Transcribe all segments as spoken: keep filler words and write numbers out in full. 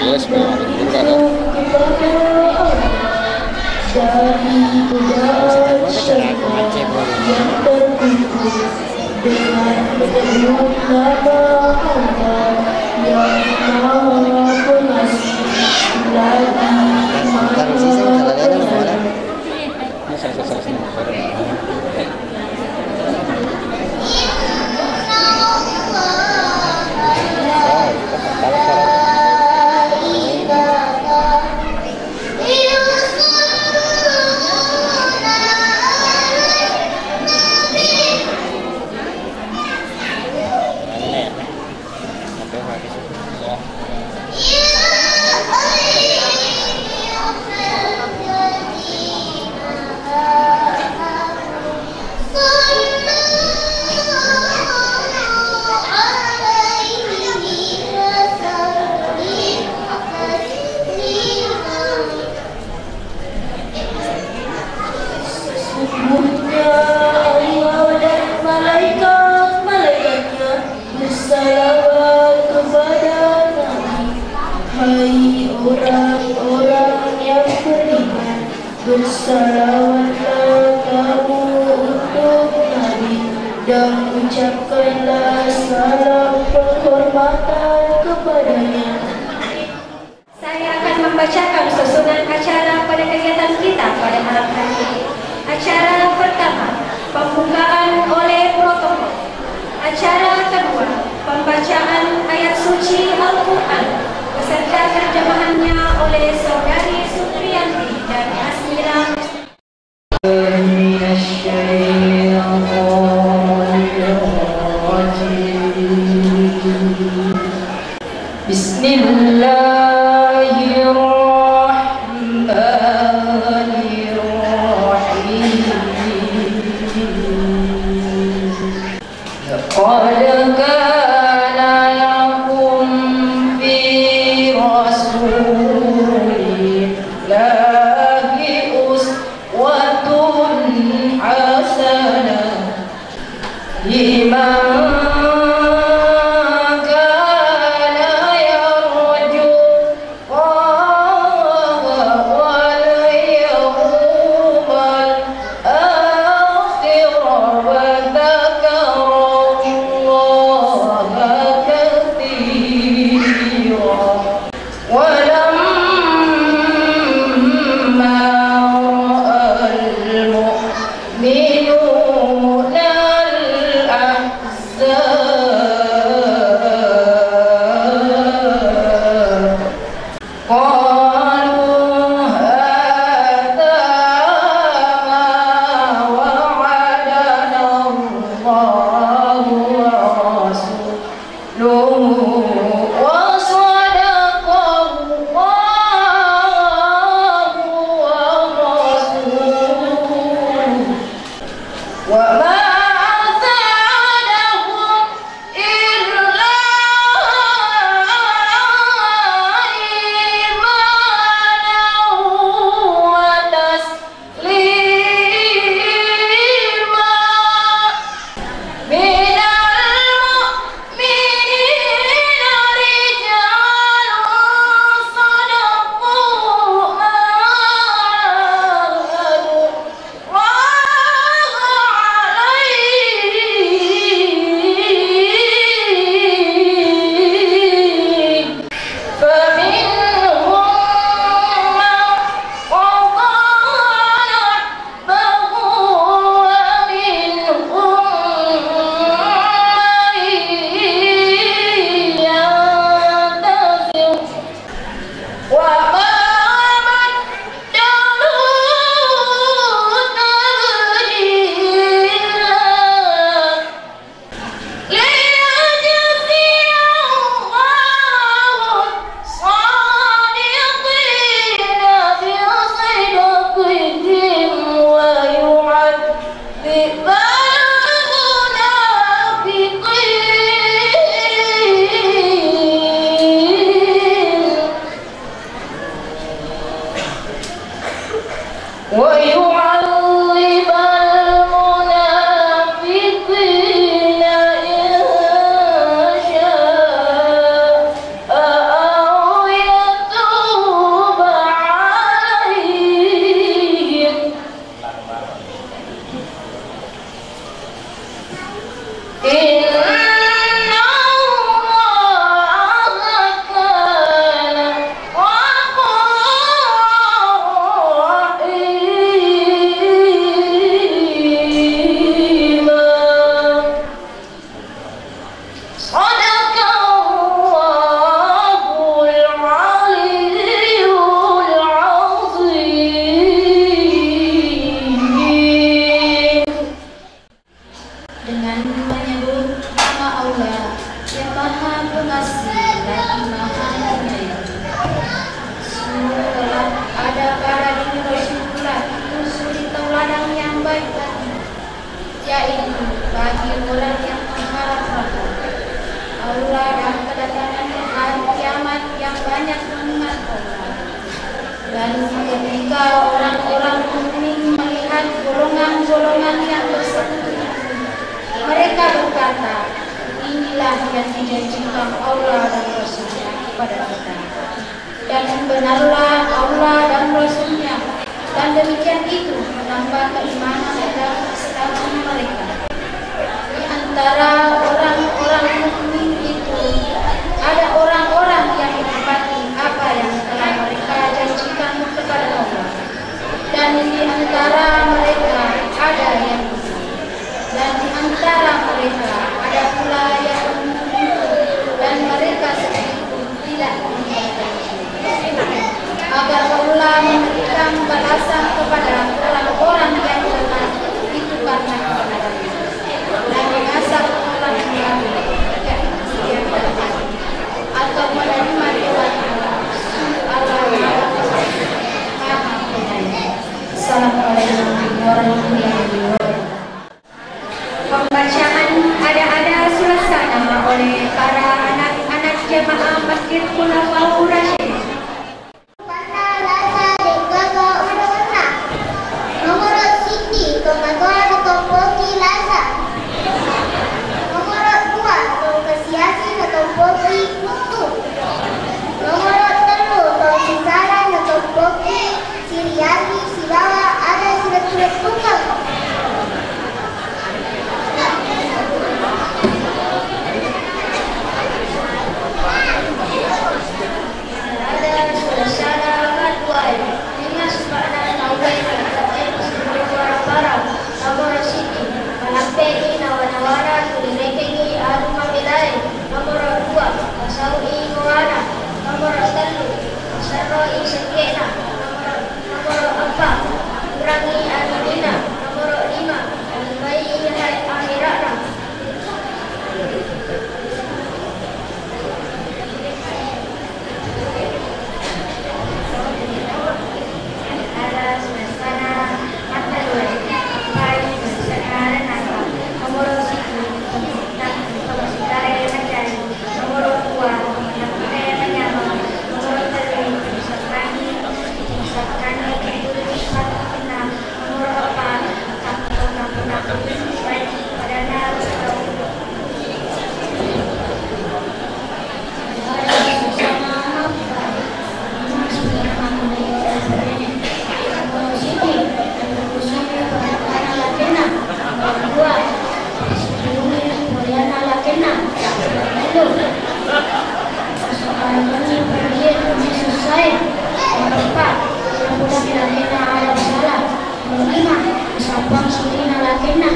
Yes, memang ada guru kan, ya? Dari godaan syaitan yang tertipu dengan menyebut nama Allah yang Maha Pengasih lagi Maha Penyayang. Sesungguhnya Allah dan malaikat-malaikatnya bersalawat kepada Nabi. Hai orang-orang yang beriman, bersalawatlah kamu untuk Nabi dan ucapkanlah salam penghormatan kepadanya. Saya akan membacakan susunan acara pada kegiatan kita pada malam hari ini. Acara pertama, pembukaan oleh protokol. Acara kedua, pembacaan ayat suci Al-Quran beserta terjemahannya oleh Saudari Supriyanti dan Asmira. من الشيطان الرجيم. بسم الله الرحمن الرحيم. لقد كان لكم في رسول الله أسوة حسنة لمن كان يرجو الله واليوم الآخر وذكر الله Menyebut nama Allah yang Maha Pengasih lagi Maha Penyayang. Sungguh telah ada pada diri Rasulullah itu suri tauladan yang baik lagi, yaitu bagi orang yang mengharap rahmat Allah dan kedatangan hari kiamat yang banyak mengingat Allah. Dan ketika orang-orang mukmin melihat golongan-golongan yang bersekutu itu, mereka berkata, "Inilah yang dijanjikan Allah dan Rasul-Nya kepada kita." Dan benarlah Allah dan Rasul-Nya, dan demikian itu menambah keimanan dan keislaman mereka. Di antara orang-orang mukmin itu ada orang-orang yang menepati apa yang telah mereka janjikan kepada Allah. Dan di antara mereka ada yang, dan di antara mereka ada pula yang mengkufur, dan mereka sedikit tidak mengingkari, agar Allah memberikan balasan kepada orang-orang yang benar itu karena kebenarannya, dan mengazab orang yang, yaitu yang benar, atau menerima kebatilan. Sungguh Allah Maha Pengasih, Maha Penyayang. Assalamualaikum warahmatullahi wabarakatuh. Pembacaan ada-ada suasana oleh para anak-anak jamaah Masjid Khulafaur Rasyidin. Warna lasa de'gaga udawanna. Nomoro siddi, tongatoa natompoki lasa. Nomoro dua, tongkasiasi natompoki kuttu. Nomoro tellu, tongsisara natompoki siriati sibawa ada silettu-lettukeng. Ada suasana maduae, lima sipa'na tauwe nakkattai pasiruntu para-para. Nomoro siddi, malappe'i nawa-nawana tuli rekengngi anu mabelae. Nomoro dua, pasau'i gowana. Nomoro tellu, pasarroi sekke'na. Nomoro Nomoro eppa, kurangi anunnina. Nomoro lima, alimbai ahera'na. Ada suasana matta dua, pai suasana renata. Nomoro satu, tentang pemasukan mencari. Nomoro dua, tentang menyamar. Nomoro telu, pemasukan. Nomoro eppa, Nomor lima, usappang sirina lakenna.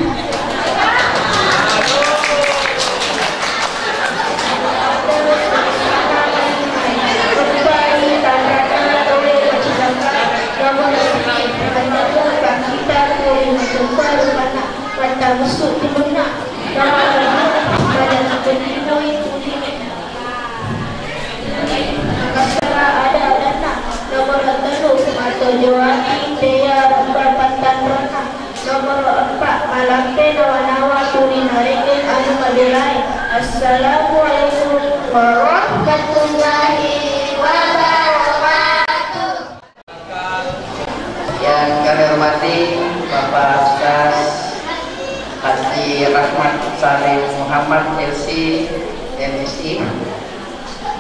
Rupai tanrana tauwe macidakka, nomoro seddi, mennepu pakkita tuli maccompa rupanna, mattamussu timunna, nomoro dua, pada kipenimui tuli. Massala ada-adanna. Nomoro tellu, mattojoangngi tea rabba pattanranna. Nomoro eppa, malampe nawa-nawa tuli narekeng anu mabelae. Assalamualaikum warahmatullahi wabarakatuh. Yang kami hormati Bapak Ustaz Haji Rahmat Salim Muhammad, L C, M Si.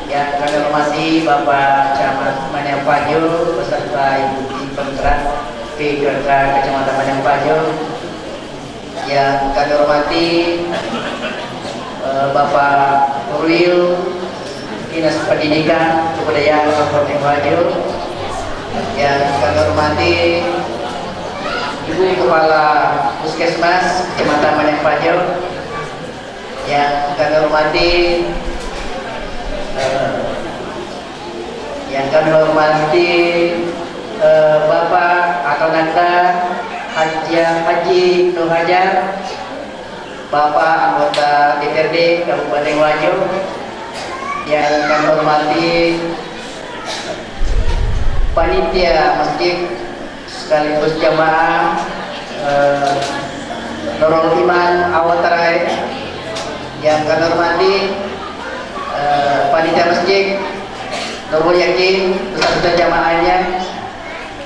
Yang kami hormati Bapak Camat Maniampajo beserta Ibu Tim Penggerak P K K Kecamatan Maniampajo. Yang kami hormati, eh, Bapak Nuril, Dinas Pendidikan Kebudayaan Kabupaten Wajo. Yang kami hormati, Ibu Kepala Puskesmas Kecamatan Maniampajo. Yang kami hormati, eh, Yang kami hormati, eh, Bapak atau Nanda Haji, Haji Nur Hajar, Bapak anggota D P R D Kabupaten Wajo, yang kami hormati panitia masjid sekaligus jamaah, eh, Nurul Iman Awatarae, yang kami hormati, eh, panitia masjid Nurul Yakin beserta jamaahnya,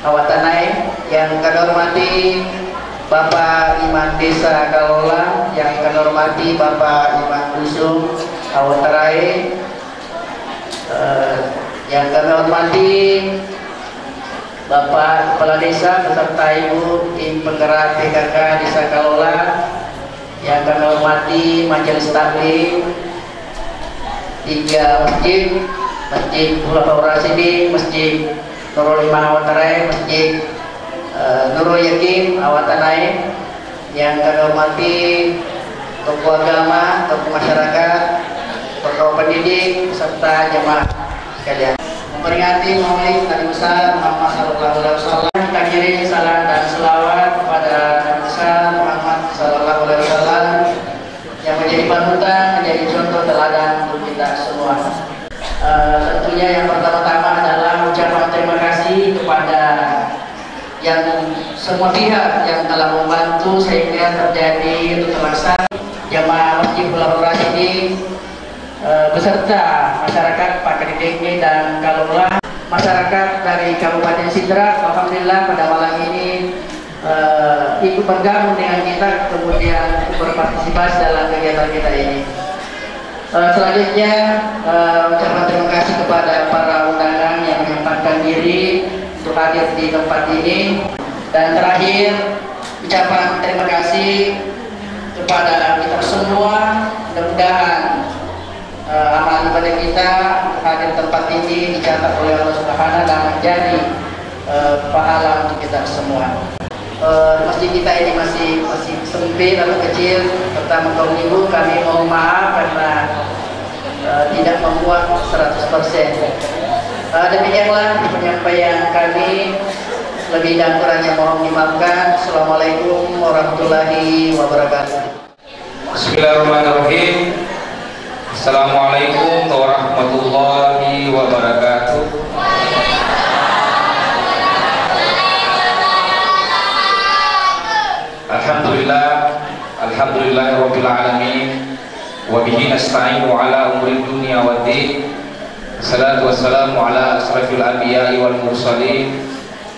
Awatanae, yang kami hormati Bapak Imam Desa Kalola, yang kami hormati Bapak Imam Dusun Awatarae, eh, yang kami hormati Bapak Kepala Desa beserta Ibu tim penggerak P K K Desa Kalola, yang kami hormati Majelis Taklim tiga masjid, Masjid Khulafaur Rasyidin, Masjid Nurul Iman Awatarae, Masjid, eh, Nurul Yakin Awatanae, yang kami hormati tokoh agama, tokoh masyarakat, tokoh pendidik, serta jemaah sekalian. Memperingati Maulid Nabi besar Muhammad sallallahu alaihi wasallam, kita kirim salam dan selawat kepada Nabi besar Muhammad sallallahu alaihi wasallam yang menjadi panutan, menjadi contoh teladan untuk kita semua. Eh, tentunya yang pertama-tama adalah ucapan terima kasih kepada yang semua pihak yang telah membantu sehingga terjadi atau terlaksana jamaah Masjid Khulafaur Rasyidin, eh, beserta masyarakat Pakadidenge dan Kalola, masyarakat dari Kabupaten Sidrap. Alhamdulillah, pada malam ini, eh, ikut bergabung dengan kita, kemudian ikut berpartisipasi dalam kegiatan kita ini. Eh, selanjutnya, eh, ucapan terima kasih kepada para undangan yang menyempatkan diri untuk hadir di tempat ini. Dan terakhir, ucapan terima kasih kepada kita semua. Mudah-mudahan, eh, amal ibadah kita untuk hadir tempat ini dicatat oleh Allah Subhanahu dan menjadi, eh, pahala untuk kita semua. Eh, masjid kita ini masih, masih sempit atau kecil. Pertama, kaum ibu, kami mohon maaf karena, eh, tidak memuat seratus persen. Eh, demikianlah penyampaian kami. Lebih dan kurangnya mohon dimaafkan. Assalamualaikum warahmatullahi wabarakatuh. Bismillahirrahmanirrahim. Assalamualaikum warahmatullahi wabarakatuh. Alhamdulillah, alhamdulillahirabbil alamin. Wa bihi nasta'inu ala umuri dunya waddin. Salatu wassalamu ala asrafil anbiya'i wal mursalin,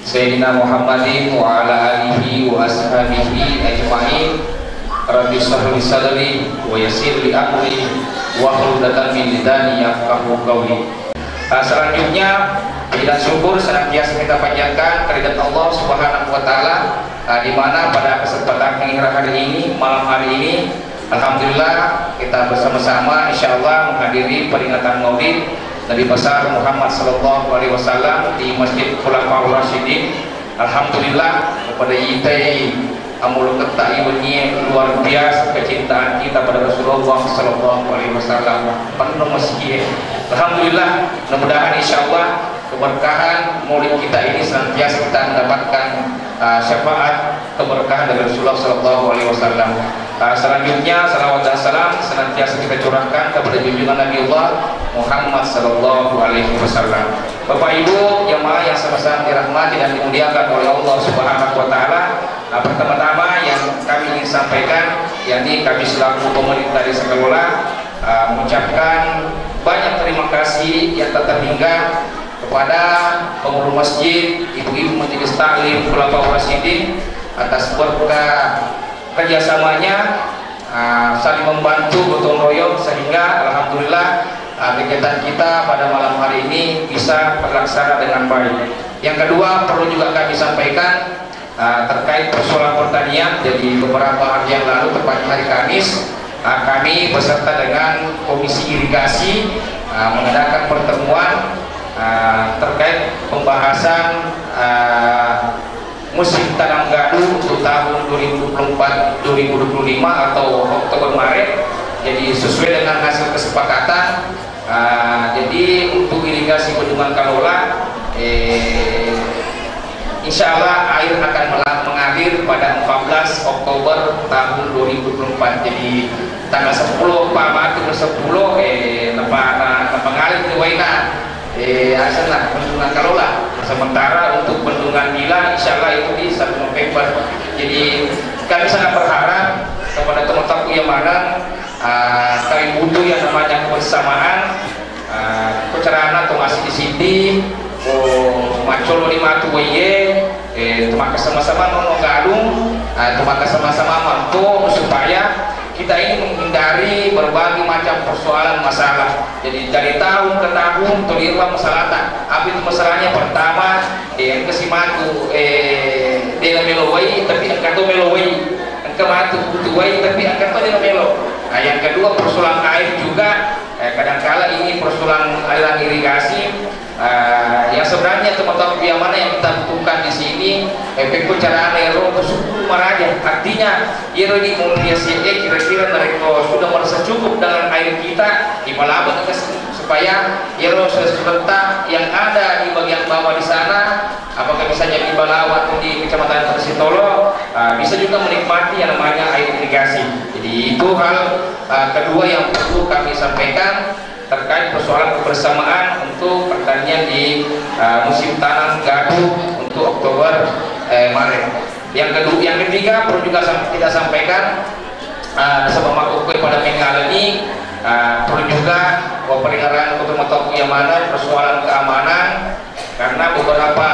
Sayyidina Muhammadin wa ala alihi wa ashabihi ajma'in. Rabbi shrah li sadri wa yassir li amri wahlul 'uqdatam min lisani yafqahu qawli. Ah, selanjutnya, puji dan syukur senantiasa kita panjatkan kehadirat Allah Subhanahu wa Ta'ala, ah, di mana pada kesempatan hari ini, malam hari ini, alhamdulillah, kita bersama-sama, insya Allah, menghadiri peringatan Maulid Nabi besar Muhammad sallallahu alaihi wasallam di Masjid Khulafaur Rasyidin. Alhamdulillah, kepada itai amuluketta iwennie luar biasa kecintaan kita pada Rasulullah sallallahu alaihi wasallam. Penuh masjid. Alhamdulillah, mudah-mudahan, insya Allah, keberkahan Maulid kita ini senantiasa kita mendapatkan, uh, syafaat keberkahan dari Rasulullah sallallahu alaihi wasallam. Uh, selanjutnya, salawat dan salam senantiasa kita curahkan kepada junjungan Nabi Allah Muhammad sallallahu alaihi wasallam. Bapak Ibu jamaah yang sama-sama dirahmati dan dimuliakan oleh Allah Subhanahu wa Ta'ala, uh, pertama-tama yang kami ingin sampaikan, yakni kami selaku pemerintah Desa Kalola, uh, mengucapkan banyak terima kasih yang tak terhingga kepada pengurus masjid, ibu-ibu majelis taklim, khulafaur rasyidin, atas berkah kerjasamanya, ah, saling membantu, gotong royong, sehingga alhamdulillah, ah, kegiatan kita pada malam hari ini bisa terlaksana dengan baik. Yang kedua, perlu juga kami sampaikan, ah, terkait persoalan pertanian, jadi beberapa hari yang lalu, tepatnya hari Kamis, ah, kami beserta dengan Komisi Irigasi, ah, mengadakan pertemuan, ah, terkait pembahasan, ah, musim tanam gadu untuk tahun dua ribu dua puluh empat dua ribu dua puluh lima atau Oktober Maret. Jadi, sesuai dengan hasil kesepakatan, ah, jadi untuk irigasi bendungan Kalola, eh, Insya Allah air akan mela-, mengalir pada empat belas Oktober tahun dua ribu dua puluh empat. Jadi tanggal sepuluh Pak Matu ke sepuluh, eh, napa-, na-, napangalir di waina, eh, asenna bendungan Kalola. Sementara untuk bendungan Bila, insya Allah itu di satu November. Jadi kami sangat berharap kepada teman-teman yang mana, ah, kami butuh yang namanya kebersamaan. Ah, ko carana to massiddi-siddi, ko maccoloni matu waiye, eh, to makkasama-sama no galung, ah, to makkasama-sama mampo supaya kita ini menghindari berbagai macam persoalan masalah. Jadi dari tahun ke tahun to dirubah masalahta. Apa itu masalahnya? Pertama, eh, engka si matu, eh, de namelo wai, tapi engka to melo wai. Engka matu butuh wai, tapi engka to de namelo. Nah, yang kedua persoalan air juga. Eh, kadangkala ini persoalan aliran irigasi, eh, yang sebenarnya teman-teman yang mana yang kita butuhkan di sini, eh, pekko carana ero bersyukur maraja. Artinya, ero di Mulia C E kira-kira mereka sudah merasa cukup dengan air kita, di Palabek kita se-, supaya ero sesuatu yang ada di bagian bawah di sana, apakah misalnya di Balawa atau di Kecamatan Tarsitolo, eh, bisa juga menikmati yang namanya air irigasi. Jadi, itu hal, eh, kedua yang perlu kami sampaikan terkait persoalan kebersamaan untuk pertanian di, eh, musim tanam gadu untuk Oktober, eh, Maret. Yang kedua, yang ketiga perlu juga sam-, kita sampaikan, eh, sebab makkukue pada mengala ini, eh, perlu juga waparingerang untuk matoku yang mana persoalan keamanan, karena beberapa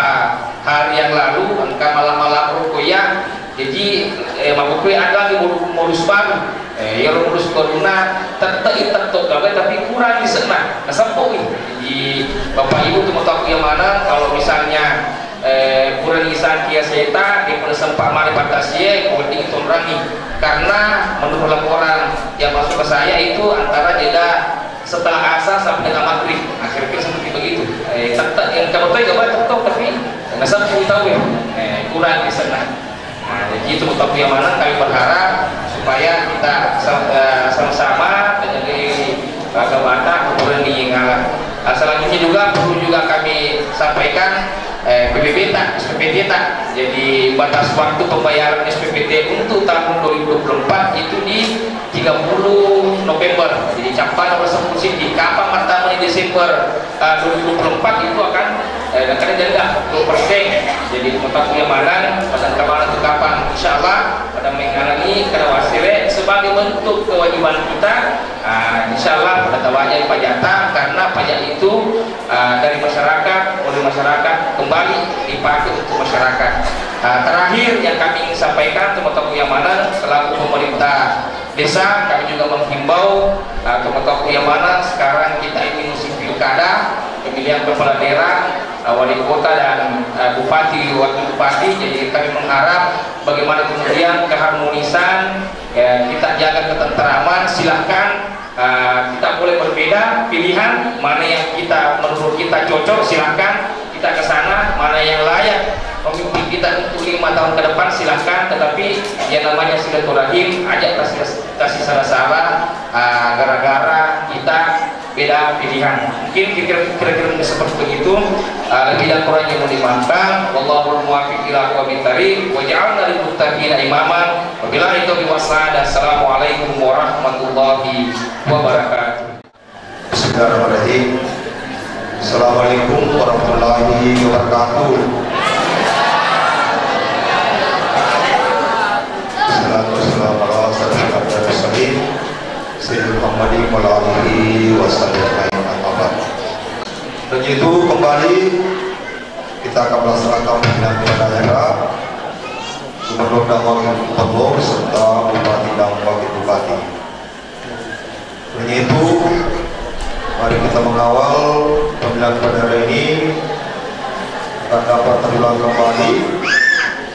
hari yang lalu engka malam-malam ruko ya, jadi, eh, makkukue ada lagi modus, modus baru. Eh, iyaro modus baruna tette itetto gawe tapi kurang lisenna, nasempoi. Jadi Bapak Ibu teman-teman yang mana, kalau misalnya, eh, kurang lisan kia seta, dia pun sempat mari patasie, kodi tonrangi. Karena menurut laporan yang masuk ke saya itu antara jeda setelah asar sampai dengan maghrib, akhirnya seperti begitu. Eh, tetap yang kamu tahu gak tetap, tapi nggak satu tahu ya, eh, kurang di sana. Nah, jadi itu tetap yang mana kami berharap supaya kita sa-, eh, sama-sama menjadi, eh, kebata kemudian di ngalah. Nah, selanjutnya juga perlu juga kami sampaikan, eh, P B B ta, S P P T ta. Jadi batas waktu pembayaran S P P T untuk tahun dua ribu dua puluh empat itu di tiga puluh November. Jadi, cappana ulesseng musim di kapang mattama di Desember, eh, dua ribu dua puluh empat itu akan, eh, nakada denda dua persen. Jadi, mutappu yang mana, pasang kemana tuh kapang. Insya Allah, pada mengalami kada wasile sebagai bentuk kewajiban kita, ah, insya Allah pada tawajai pajata, karena pajak itu, ah, dari masyarakat, oleh masyarakat, kembali dipakai untuk masyarakat. Ah, terakhir yang kami ingin sampaikan, teman-teman yang mana, selaku pemerintah desa, kami juga menghimbau, uh, teman-teman yang mana sekarang kita ini musim pilkada, pemilihan kepala daerah, uh, wali kota dan, uh, bupati, wakil bupati. Jadi kami mengharap bagaimana kemudian keharmonisan, ya, kita jaga ketentraman. Silahkan, uh, kita boleh berbeda pilihan, mana yang kita, menurut kita cocok, silahkan kita ke sana, mana yang layak memimpin kita untuk lima tahun ke depan, silahkan. Tetapi yang namanya silaturahim, aja kasih, kasih salah-salah, ah, gara-gara kita beda pilihan. Mungkin kira-kira, kira-kira seperti begitu. Ah, lebih dan kurangnya mohon dimaafkan. Wallahul muwaffiq ila aqwamit thariq. Waj'alna lil muttaqina imama. Wabillahi taufiq wassadah. Assalamualaikum warahmatullahi wabarakatuh. Bismillahirrahmanirrahim. Assalamualaikum warahmatullahi wabarakatuh. Wassalatu wassalamu ala asyrafil anbiya'i wal mursalin, Sayyidina Muhammadin wa ala alihi wa sahbihi ajma'in, amma ba'd. Dan itu kembali kita akan melaksanakan pemilihan kepala daerah, gubernur dan wakil gubernur, serta bupati dan wakil bupati. Oleh itu, mari kita mengawal pemilihan kepala daerah ini akan dapat terulang kembali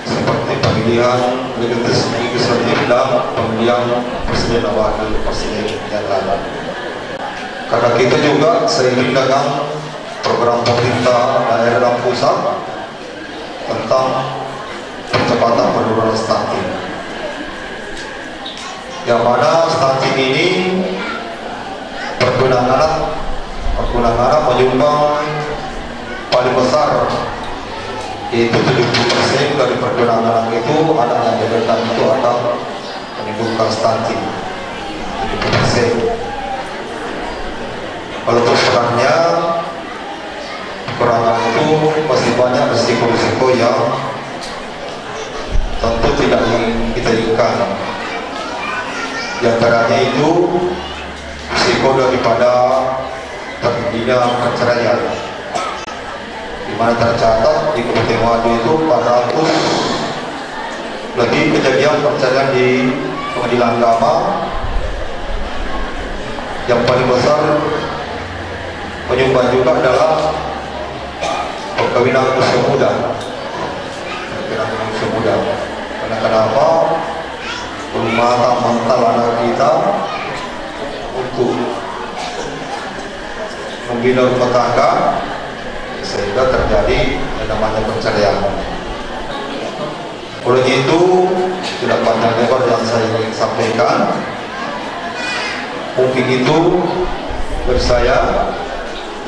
seperti pemilihan legislatif, legislatif dan pemilihan presiden dan wakil presiden yang lalu. Karena kita juga seiring dengan program pemerintah daerah dan pusat tentang percepatan penurunan stunting. Yang mana stunting ini perkebunan anak, perkebunan anak menyumbang paling besar Itu tujuh puluh persen dari pergelangan itu anak yang dilahirkan itu akan menimbulkan stunting. Tujuh puluh persen. Walaupun perannya, perannya itu masih banyak risiko-risiko yang tentu tidak ingin kita inginkan. Di antaranya itu risiko daripada terjadinya perceraian, di mana tercatat di Kabupaten Wajo itu empat ratus lebih kejadian perceraian di pengadilan agama. Yang paling besar penyumbang juga adalah perkawinan usia muda. Perkawinan usia muda. Karena kenapa? Belum matang mental anak kita untuk membina rumah tangga, sehingga terjadi yang namanya perceraian. Oleh itu, tidak panjang lebar yang saya ingin sampaikan. Mungkin itu dari saya,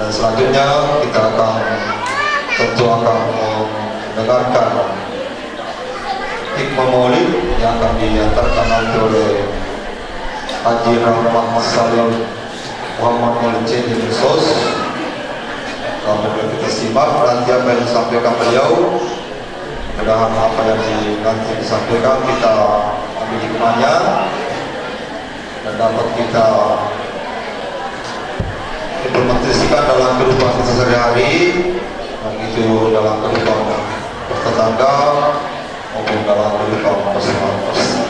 dan selanjutnya kita akan, tentu akan mendengarkan hikmah maulid yang akan diantarkan nanti oleh Haji Rahmat Salim Muhammad Maulid Cendekiawan. Langsung kita simak nanti apa yang disampaikan beliau. Mudah-mudahan apa yang di-, nanti disampaikan kita ambil hikmahnya dan dapat kita implementasikan dalam kehidupan kita sehari-hari, baik itu dalam kehidupan bertetangga maupun dalam kehidupan bersama-,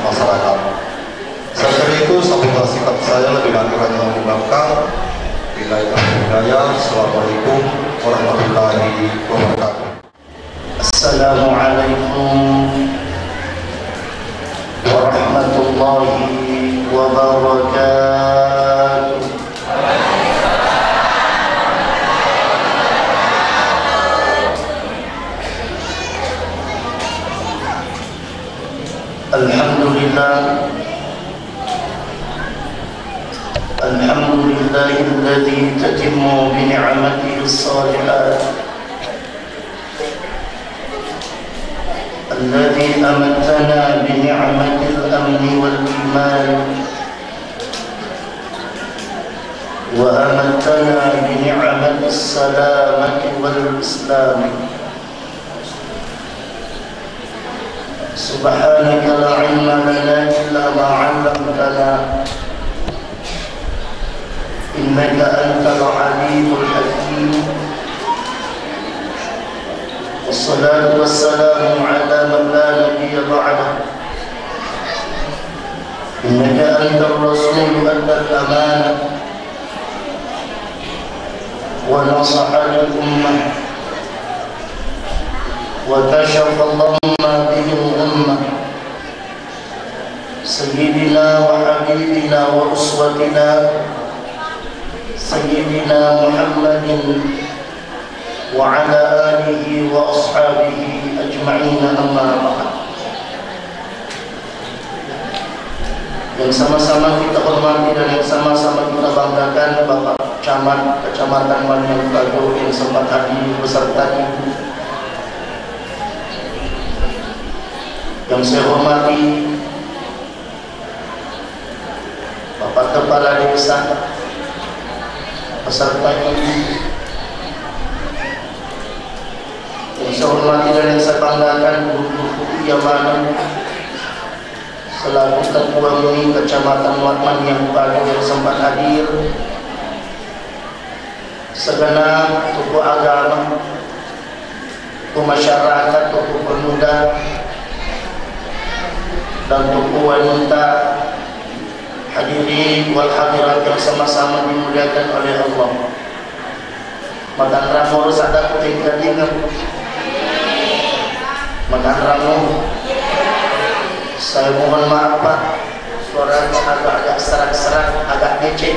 masyarakat. Saya kira itu sambutan singkat saya, lebih dan kurangnya mohon dimaafkan. Billahi taufiq wal hidayah. Assalamualaikum warahmatullahi wabarakatuh. Assalamualaikum warahmatullahi wabarakatuh. Alhamdulillah. Alhamdulillahilladzi tatimmu bi ni'matihi shalihat. Alladzi amattana bi ni'matil amni wal iman. Wa amattana bi ni'matis salamati wal islam. Subhanaka la ilma lana illa ma 'allamtana, innaka antal alimul hakim. Wassalatu wassalamu ala man la nabiyya ba'dah. Innaka antar rasul addal amanah wa nasahal ummah wa kashafal ghamma bil ghammah. Sayyidina wa habibina wa uswatina Sayyidina Muhammadin wa ala alihi wa ashabihi ajma'in, amma ba'd. Yang sama-sama kita hormati dan yang sama-sama kita banggakan, Bapak Camat Kecamatan Maniang Bajo yang sempat hadir beserta Ibu. Yang saya hormati Bapak Kepala Desa beserta Ibu. Yang saya hormati dan yang saya banggakan, Guru-guru yang mana selaku Ketua MUI Kecamatan Maniang Bajo yang sempat hadir, segenap tokoh agama, tokoh masyarakat, tokoh pemuda, dan tokoh wanita, hadirin wal hadirat yang sama-sama dimuliakan oleh Allah. Matanramo ro sadda ku tengkalinga. Matanramo. Saya mohon maaf, Pak. Suaranya agak-agak serak-serak, agak becek.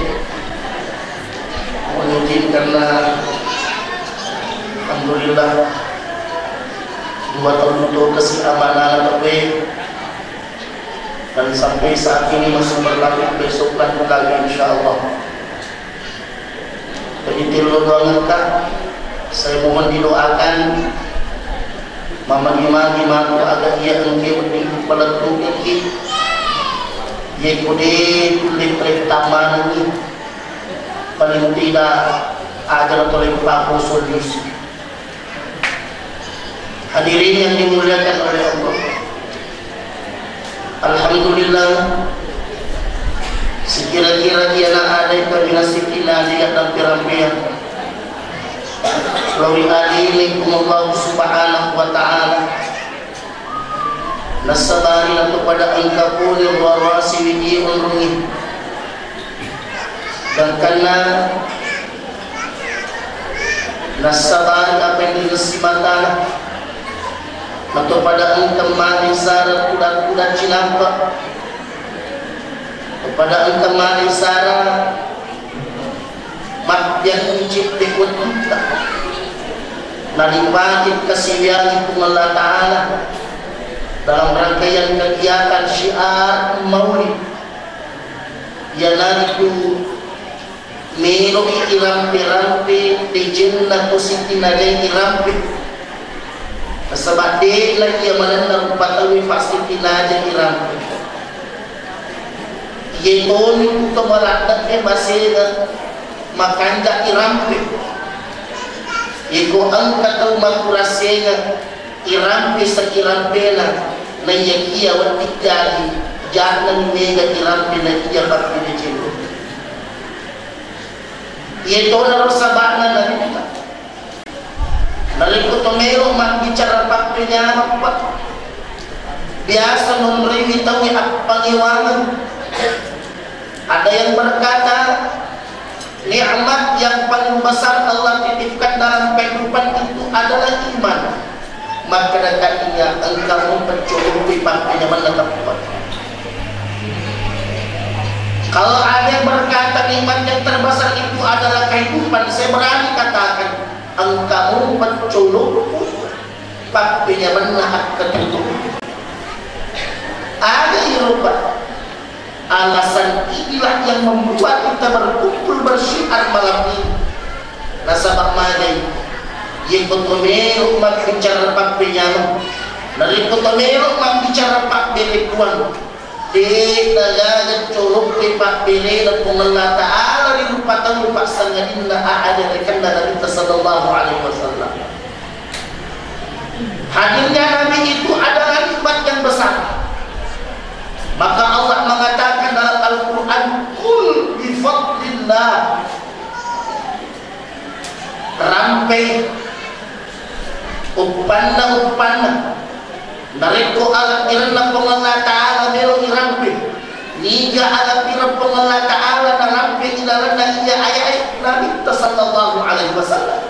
Mohon izin karena alhamdulillah dua tahun itu kasih amanah tauwe, dan sampai saat ini masih berlaku, besok kan lagi insyaallah. Jadi, tellu doangekka, saya mohon didoakan Mamagi-magi matu aga iya engke wedding palettukekki, yekko de' kulle peretta manengngi, paling tidak aja tole paposo lisu. Hadirin yang dimuliakan oleh Allah. Alhamdulillah, sekira-kira iyana adai kaminasiki nadi dan pirampian. Lawi alimi Allah Subhanahu wa Ta'ala. Nasabari natu pada engka pole ruwa-ruwa siwiji onrungi. Gangkanna nassabari apa yang diressi matana. Mato pada engka mani sara kuda-kuda cinampa. Pada engka mani sara mappiang citte wettutta. Nalipaki kasiwiangi Puang Allah Ta'ala dalam rangkaian kegiatan syiar maulid. Iyanaritu melo'i irampe-rampe decenna to sitinajai irampe. Nasaba de'na iya manenna rupa tauwe pasti tinajai irampe. Iye toni kuto maladde'e masega makanja irampe. Iko engka tau makurassenga irampe sakirampena, naiyakiya wedding jaji ja'nani mega irampe naiya pappedeceng. Iye tonaro saba'na Nabitta. Narekko to melo mabbicara pappenyameng, Pak, biasa nonroiwi tauwe appangewangeng. Ada yang berkata, nikmat yang paling besar Allah titipkan dalam kehidupan itu adalah iman. Maka kata ia, engka mupaccolokki pappenyamenna teppa. Kalau ada yang berkata nikmat yang terbesar itu adalah kehidupan, saya berani katakan, engka mupaccolokku pappenyamenna akkatutu. Aga irupa? Alasan inilah yang membuat kita berkumpul bersyiar malam ini. Nasaba magai, yeko to melo mabbicara pappenyameng, narekko to melo mabbicara pabbelekuang, de' nagaga colokki pabbelena Puang Allah Ta'ala ri rupa tau passangadinna ajarekenna Nabitta sallallahu alaihi wasallam. Hadirnya Nabi itu adalah nikmat yang besar. Maka Allah mengatakan dalam Al-Quran, "Qul bi fadlillah." Rampe uppanna-uppanna. Narekko alabbirenna Puang Allah Ta'ala melo irampe, niga alabbireng Puang Allah Ta'ala narampe ilalenna iya ayae Nabitta sallallahu alaihi wasallam.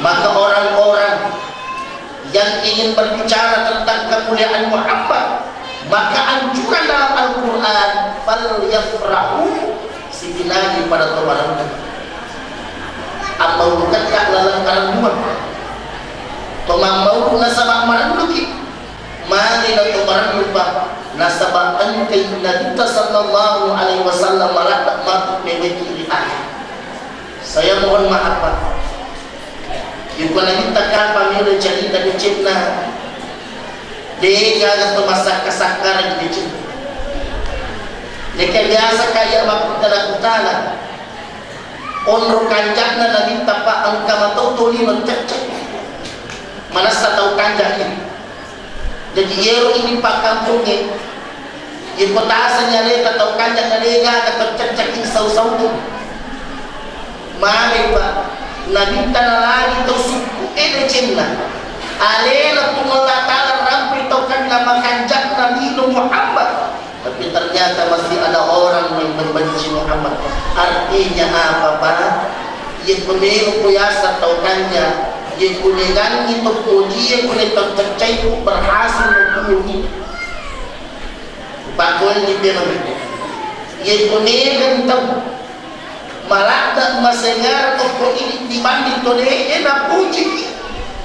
Maka orang-orang yang ingin berbicara tentang kemuliaan Muhammad, maka anjuran dalam Al-Quran, "Fal yafrahu," sitinani pada to marennu. Ammauluketta laleng karennuang. To mammaulu nasaba marennuki. Magi na to marennupa nasaba engkai Nabitta sallallahu alaihi wasallam maladde matu meweki ri akhirat. Saya mohon maaf, Pak. Yukko Nabitta kapang melo carita decenna, de' gaga to massakka-sakkareng decenna. Neka biasa kaya makkutana-kutana, onro kanja'na Nabitta, Pak, engka matau tolino cecce. Manessa tau kanja'e. Jaji iyero idi pakkampongnge, iko tasengngi aleta tau kanja'na de' gaga tau cecceki sau-sautu. Magi, Pak, Nabitta nalagi tau sukku'e decenna. Alena Puang Allah Ta'ala rampei tau kanja'na makanja'na lino Muhammad. Tapi ternyata masih ada orang yang membenci Muhammad. Artinya apa, Pak? Yekko melo ko yaseng tau kanja, yekko negangngi to pojie ko le tau caccaiku berhasil mengkuyungi. Pakkuenni pemeng. Yekko negang tau maladde masengareng okko idi dibanding to de'e napuji,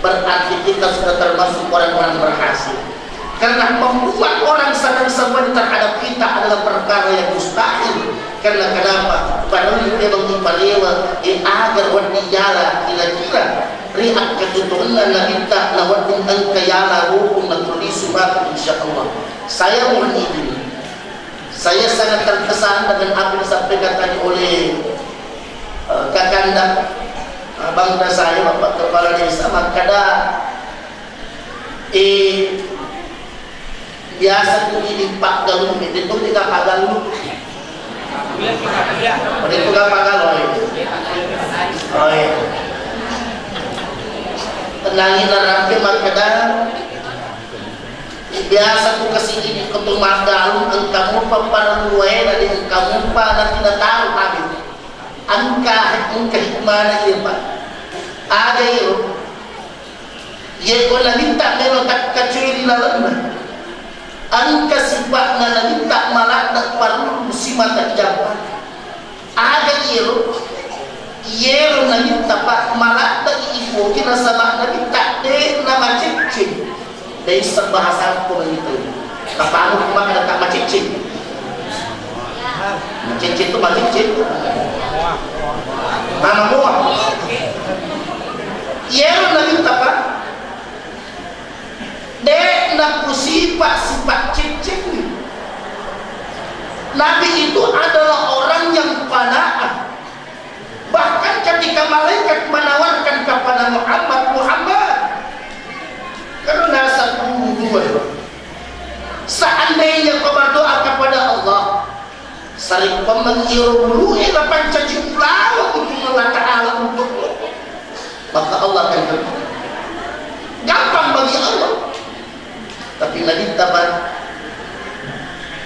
berarti kita sudah termasuk orang-orang berhasil. Karena membuat orang senang semuanya terhadap kita adalah perkara yang mustahil. Karena kenapa? Parellu memang ipalewa, eh, agar wedding jala kira-kira Ri akkatuturenna Nabitta nawedding engka yala ruhung natullisu matu, insya Allah. Saya mohon izin. Saya sangat terkesan dengan apa yang disampaikan tadi oleh, eh, Kakanda, abangda saya, Bapak Kepala Desa, makkeda, eh, biasa tu idi paggalung, itu tu tiga paggalung. Itu tiga paggalung, oh iya. Oh iya. Tenangi narampe makkeda, biasa tu kasi idi ko tu maggalung, engka mupa parellu wae, na di engka mupa nanti nataro tabe. Engka, engka hikmana iya, Pak. Aga iro. Iye ko Nabitta melo takkacui ri lalenna. Engka sipa'na Nabitta maladde parellu simata jampa. Aga iyero? Iyero Nabitta, Pak, maladde ipoki nasaba Nabitta de namacecce. De isseng bahasa ko Nabitta. Kapamu maka tak macecce. Macecce tu macecce. Mama mua. Iyero Nabitta, Pak. De napusipa-sipa ciccingngi. Nabi itu adalah orang yang qanaah. Bahkan ketika malaikat menawarkan kepada Muhammad, Muhammad, karena satu dua, seandainya kau berdoa kepada Allah, sarekkuammengngi iyaro bulu'e napancaji ulaweng untuk Allah Ta'ala untukmu, maka Allah akan terima. Gampang bagi Allah. Tapi Nabitta, Pak,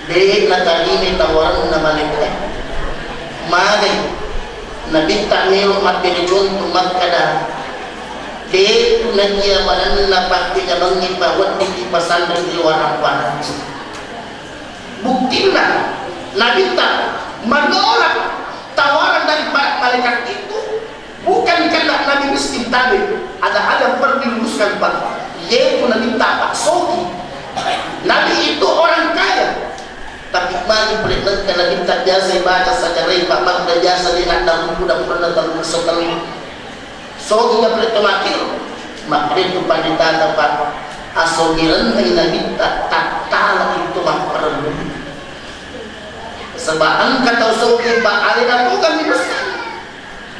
de natarima tawaranna malaikat. Magai Nabitta melo mabbere contoh makkeda, de tu nadia manenna pakkejamangngi pawedding dipasanre ri warang-warang. Buktinna, Nabitta menolak tawaran dari para malaikat itu bukan karena Nabi miskin, tabe. Ada hal yang perlu diluruskan, Pak. Yaitu Nabitta, Pak, sogi. Nabi itu orang kaya. Tapi magi pernah Nabitta biasa baca saja, Pak, maka biasa dia nak dalam kuda pernah dalam kesel. Sogi nappa to makkiro, makkeda tu panritata, Pak, asogirenna Nabitta tattala itu mapparellu. Sebab engka tau sogi, Pak, alena tu kan minus.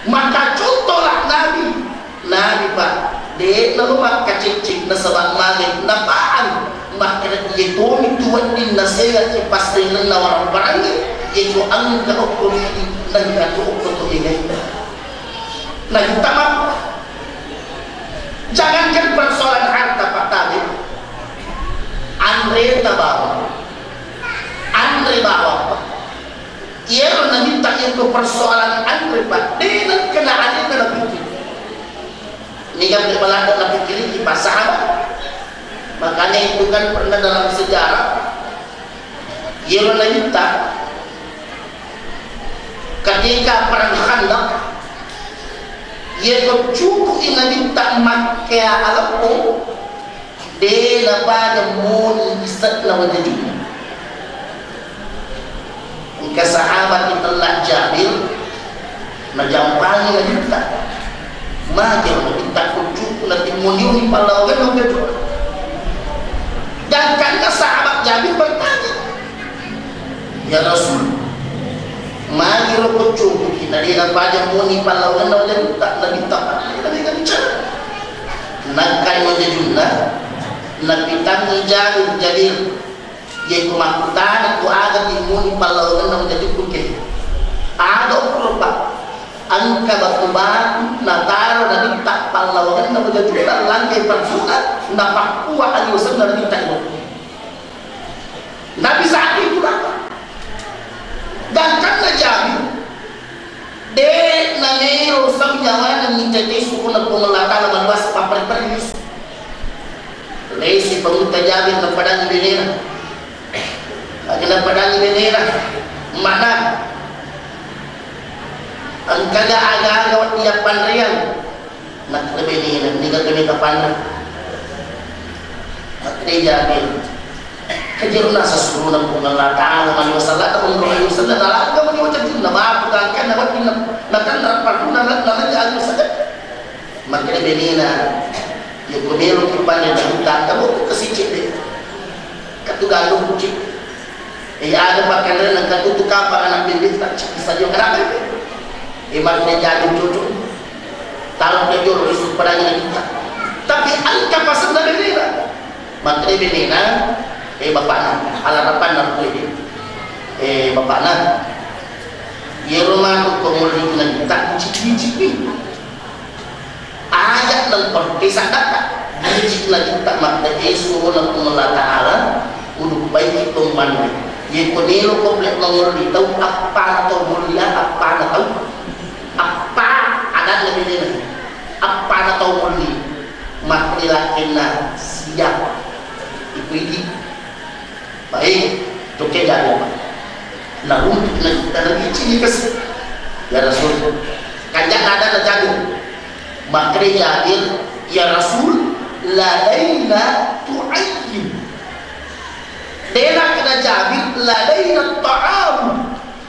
Maka contohlah Nabi. Nabi, Pak, de nalo makkacicci nasaba magi napaan makkeda iye tomi tu wedding nasega ci pasringenna warang-warangnge, iye ko engka okko midi nengka tu okko to inai. Nabitta mappa. Jangankan persoalan harta, Pak, tabe. Anre ta bawang. Anre bawang, Pak. Iyaro Nabitta itu persoalan anre, Pak. De nengkana anre na pikir. Niga pe malada na pikir di pasahabat. Makanya itu kan pernah dalam sejarah. Iyaro Nabitta ketika perang Khandaq, iya ko cuku'i Nabitta makkea aleppo, de napaja moni ise'na wajajunna. Engka sahabat itella Jabir, najampangi Nabitta. Magi Nabitta kucukku natimmoniuni pallawangenna wajajunna. Gangkanna sahabat Jabir bertanya, "Ya Rasul, magi ro kucukku kita de napaja moni pallawangenna wajajutta?" Nabitta, Nabitta bicara. Nakkai wajajunna, napitangngi Jabir, Jabir, Iye ko makkutana ko aga timmuni pallawangenna mujajukku ke. Ada okko, Pak. Engka batu-batu nataro Nabitta pallawangenna mujajukku, langkai parfuna, napakkua aliwasenna Nabitta ero. Nabi saat itu, Pak. Gangkanna Jabir. De namero sau nyawana mincacai suruhna Puang Allah Ta'ala maluas papperri-perri Yusuf. Lesi pemutta Jabir napadangi benena. Lagi napadangi benena. Mana? Engkaga aga-aga wettu yappanreang. Nakkeda benena, niga tu mita panna. Makkeda Jabir, kajirna sassuruna Puang Allah Ta'ala mani wasallata, unro ayu wasallata, nalangka mani wajajunna, mapu gangkanna wedding na-, natanra parruna, na-, nalanja ayu wasallata. Makkedai benena, "Yako melo ki panre na buta, kamu tu kesice de. Katu gandum kucing. Eh, ada pakanre na katu tu kapang anak bebek tak cik sajo kenapa?" Eh, makkedai Jabir cocok. Taruh ke jolo isu padanya kita. Tapi engka pasenna benena. Makkedai benena, eh, bapakna, alarapanna rupani. Eh, bapakna, iyaro matu ko molli na buta, cik-cik ni. Aja' nengkorte saddaka. Biji' nabitta makkeda, "E, surona Puang Allah Ta'ala, uduppaiki to manre." Yeko melo ko ble mangolli tau, appana tau molli, appana tau. Appa, adanna benena. Appana tau molli. Makkeda lakkenna, "Siap." Iku idi. Baik, jokke Jabir. Naruntuk na, na bicini kasi. Ya Rasul. Kanjak nada na Jabir. Makkeda Jabir, "Ya Rasul, ladaina tu'ayyim." Dena kena Jabir, "Ladaina ta'am."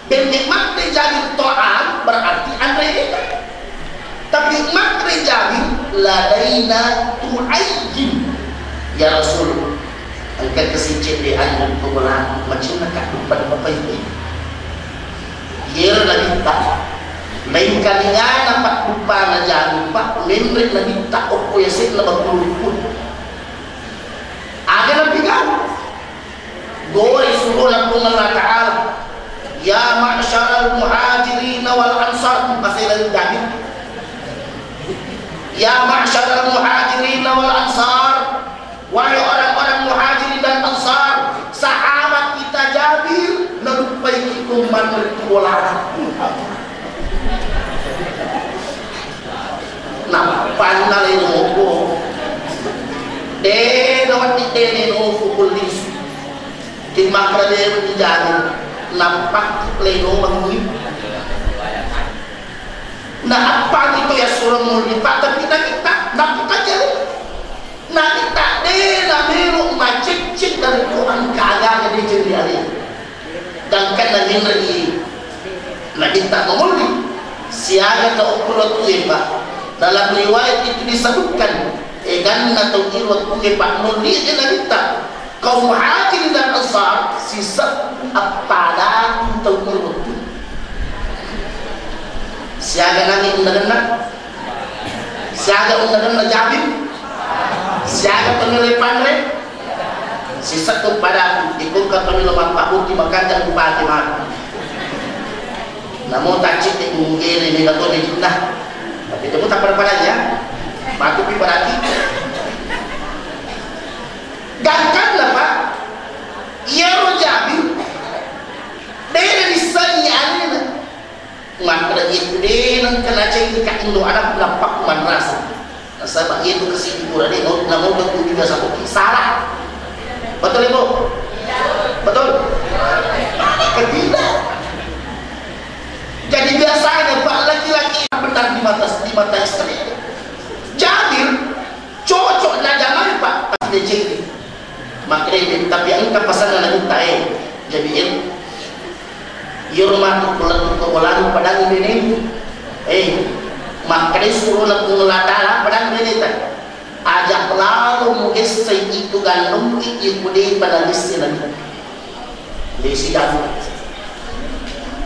Benne makkeda Jabir ta'am berarti anre ita. Tapi makkeda Jabir, "Ladaina tu'ayyim." Ya Rasul, engka kasi cedde anre to bola, macinna kaddupa-dupa ini. Yero nabitta, lain kalingana paddupa na Jabir, Pak, menre nabitta okko yasenna bakulu pun. Aga nabi gau? Gore surona Puang Allah Ta'ala, "Ya ma'syaral muhajirin wal ansar," masih lagi Jabir. "Ya ma'syaral muhajirin wal ansar," wahai orang-orang muhajirin dan ansar, sahabat kita Jabir, nalupai kita manre bola. Nappanna lenovo. De nawedding de lenovo polisi. Timmakra de dijamin. Nappa lenovo mangui. Na appa itu ya surah mulai, Pak, tapi nabitta, nabitta jadi. Nabitta de namelo maceccing dari Quran kagak de jadi alih. Gangkanna minreni nabitta mamolli. Siaga tau okko tue, Pak. Dalam riwayat itu disebutkan, eganna tau iro tue, Pak, molli je nabitta. Kaum Muhajirin dan Ansar, sisebbu appada tau iro tue. Siaga nangi undanganna? Siaga undanganna Jabir? Siaga penilai panre? Sisakku padaku, ikungka kami lo mappabuti makanja bupati maka. Namo tacik di mugere mega to di jinna. Tapi kamu tak pada-padanya. Matu pi padaki. Gangkanna, Pak. Iyaro Jabir. Dere disengi anena. Makkeda, "Iyatu de nengka nacengi ka indo anak nappa manrasa." Nasaba iyatu kasi pura de mau, na mau tu juga satu salah. Betul, Ibu? Betul? Tidak. Jadi biasanya, Pak, laki-laki benar di mata, di mata istri. Jabir cocok na jamai, Pak, tapi dia cengeng. Makkeda, tapi engka pasanna nabitta e. Jadi, iyaro matu pole ko bolana padangi benemu. Eh, makkeda surona Puang Allah Ta'ala padangi beneta. Aja lalo mugessai itu gandummu iko depa nagesse nabitta. Lesi Jabir.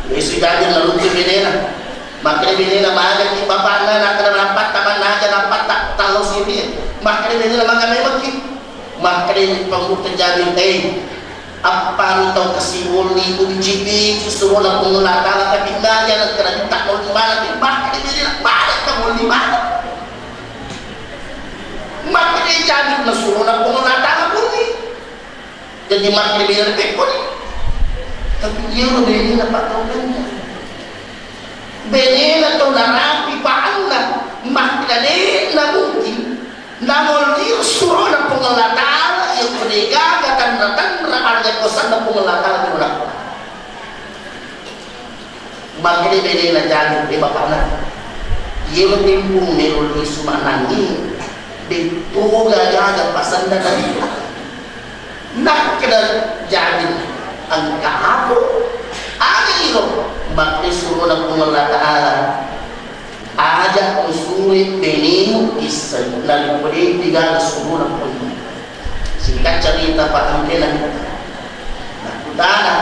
Lesi Jabir naluntu benena. Makkeda benena, "Magaki bapakna, nakkeda nappatta manna aja nappatta tallo sini." Makkeda benena, "Maga memekki?" Makkeda pamutta Jabir, "Eh, apparu tau kasiwolli uji-uji surona Puang Allah Ta'ala, tapi naja nakkeda tak mau di mana?" Makkeda benena, "Pada kamu di mana?" Makkeda Jabir, "Nasurona Puang Allah Ta'ala puni." Jadi makkeda bela pekkoni. Tapi iyaro benena pattaukanna. Benena tau narapi paanna. Makkeda de'na mungkin namolli surona Puang Allah Ta'ala, iya ko degaga tanra-tanra arja kosanna Puang Allah Ta'ala di ulakko. Makkeda benena Jabir, eh, bapakna. Iyaro tempo melo lisu manangi, de toga gaga pasanna nabitta. Nakkeda Jabir, engka apa? Aga iro? Makkeda surona Puang Allah Ta'ala, aja usure benemu Nalipodei tiga suruna pun. Singkat cerita, Pak, engkena. Nakutana,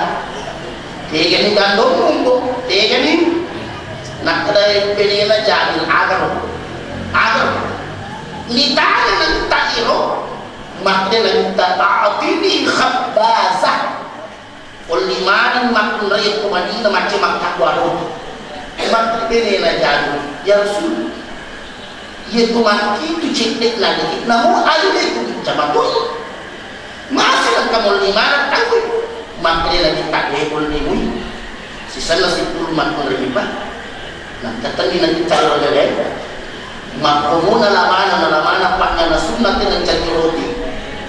tegani gandong mumbo, tegani. Nakkedai benena Jabir, agaro. Agaro. Nitana nanta iro, makkeda nanta, "A'tini khabbazah." Olli maneng makkunrai ko Madinah macce makkabbu aro. Makkeda benena Jabir, "Ya Rasul, iya tu makkitu cedde'na lagi, namo ayu de ku bicca matoi. Masa engka molli maneng tauwe?" Makkeda Nabitta, "De olli mui. Sisenna sipulung makkunrai pa." Nakkatenni Nabitta ero lele. Makkomona lamana, na lamana, pa'na nasunna tena cari roti.